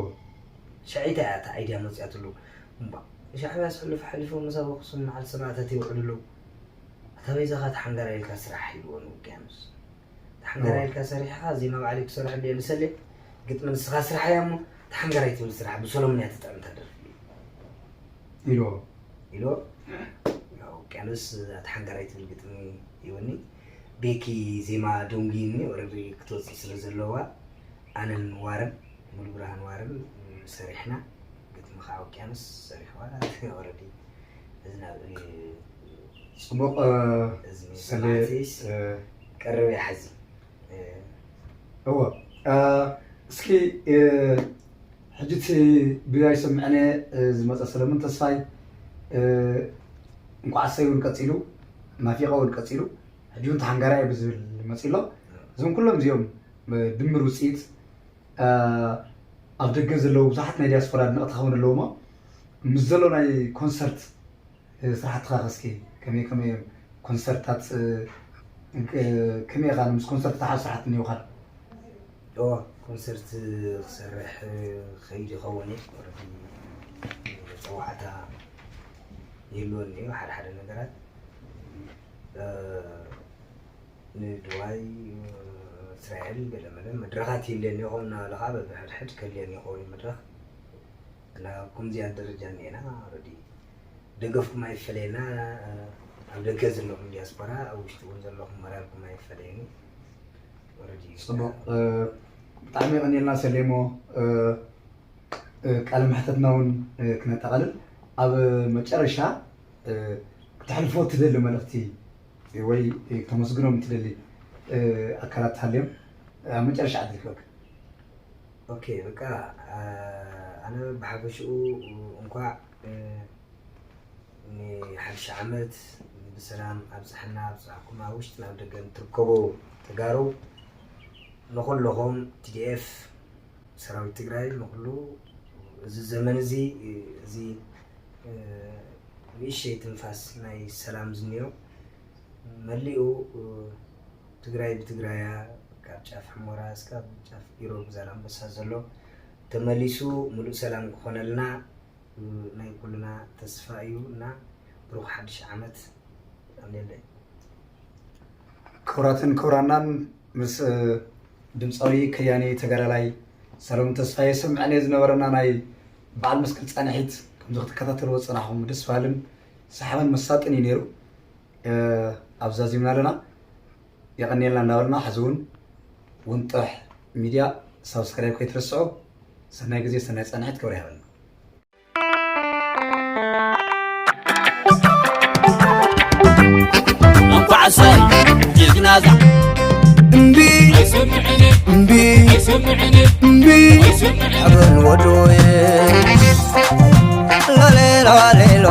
ሻዒታ እያ እታ ኣይድያ መፅያትሉ እምባ ሻዕብያ ስሕልፍ ሓሊፎም ምስ ኣብ ኣክሱም መዓልቲ ሰማእታት ይውዕሉ ኣለዉ ኣታ በይዛኻ ተሓንጋራ ኢልካ ስራሕ ኢልዎ ንውቅያኖስ ተሓንጋራ ኢልካ ሰሪሕኻ ዜማ ባዕለይ ክሰርሐሉ እየ ንሰሌ ግጥሚ ንስኻ ስራሕ እያ እሞ ተሓንጋራይ ትብል ስራሕ ብሰሎሙን እያ ትጥዕም እታ ደርፊ ኢልዎ ኢልዎ ያው ውቅያኖስ ኣታ ሓንጋራይ ትብል ግጥሚ ይወኒ ቤኪ ዜማ ደንጉይኒ ኦረዲ ክትወፅእ ስለ ዘለዋ ኣነን ዋረን ሙሉ ብርሃን ዋረን ሰሪሕና ግጥሚ ከዓ ውቅያኖስ ሰሪሕዋ ኦረዲ እዚ ናብ ፅቡቅ እዚ ስለ ሰማዕትስ ቀረብ ይሓዚ እዎ እስኪ ሕጂ እቲ ብናይ ሰምዐነ ዝመፀ ሰለሙን ተስፋይ እንኳዕ ኣሰይ እውን ቀፂሉ ናፊቐ እውን ቀፂሉ ሕጂ እውን ተሓንጋራይ ብዝብል መፂ ኣሎ እዞም ኩሎም እዚኦም ድምር ውፅኢት ኣብ ደገ ዘለዉ ብዙሓት ናይ ዲያስፖራ ኣድነቕቲ ክኸውን ኣለዎ እሞ ምስ ዘሎ ናይ ኮንሰርት ስራሕትኻ ከስኪ ከመይ ከመይ እዮም ኮንሰርታት ከመይ ኢኻ ምስ ኮንሰርት ተሓዝ ስራሕቲ እኒውካ እዋ ኮንሰርት ክሰርሕ ከይድ ይኸውን እዩ ኦረዲ ፀዋዕታ ይህልወኒ እዩ ሓደ ሓደ ነገራት ንድዋይ እስራኤል ገለመለ መድረኻት ይህልየኒ ይኸውን እናበለ ከዓ በብሕድሕድ ከልየኒ ይኸውን እዩ መድረኽ እና ኣብ ከምዚኣ ደረጃ እኒኤና ኦረዲ ደገፍኩም ኣይፈለየና ኣብ ደገ ዘለኹም ዲያስፖራ ኣብ ውሽጢ እውን ዘለኹም መራርኩም ኣይፈለየኒ ኦረዲ ፅቡቅ ብጣዕሚ የቀኒልና ሰሌሞ ቃለ መሕተትና እውን ክነጠቃልል ኣብ መጨረሻ ክተሕልፎ ትደሊ መልእክቲ ወይ ክተመስግኖም ትደሊ ኣካላት ሃልዮም ኣብ መጨረሻ ዕድል ክህበካ ኦኬ በቃ ኣነ ብሓፈሽኡ እንኳዕ ንሓድሽ ዓመት ብሰላም ኣብፀሐና ኣብፀሐኩም ኣብ ውሽጥን ኣብ ደገን ትርከቡ ተጋሩ ንኩልኹም ቲዲኤፍ ሰራዊት ትግራይ ንኩሉ እዚ ዘመን እዚ እዚ ንእሸይ ትንፋስ ናይ ሰላም ዝኒኦ መሊኡ ትግራይ ብትግራያ ካብ ጫፍ ሕሞራ እስካብ ጫፍ ኢሮብ ዛላምበሳ ዘሎ ተመሊሱ ሙሉእ ሰላም ክኾነልና ናይ ኩልና ተስፋ እዩ እና ብሩኽ ሓድሽ ዓመት ኣምሌለይ ክቡራትን ክቡራናን ምስ ድምፃዊ ከያኒ ተጋዳላይ ሰለሙን ተስፋዬ ሰምዐን ዝነበረና ናይ በዓል መስቀል ፃንሒት ከምዚ ክትከታተልዎ ዝፀናሕኩም ደስ በሃልን ሰሓብን መሳጥን እዩ ነይሩ ኣብዛዚምና ኣለና የቐንየልና እናበልና ሕዚ እውን ውንጥሕ ሚድያ ሳብስክራይብ ከይትረስዑ ሰናይ ግዜ ሰናይ ፃንሒት ክብሪ ይሃበልና እንኳዕ ሰብ ጅግናዛ እምቢ እምቢ እምቢ ሕበል ወዶየ ላሌላሌሎ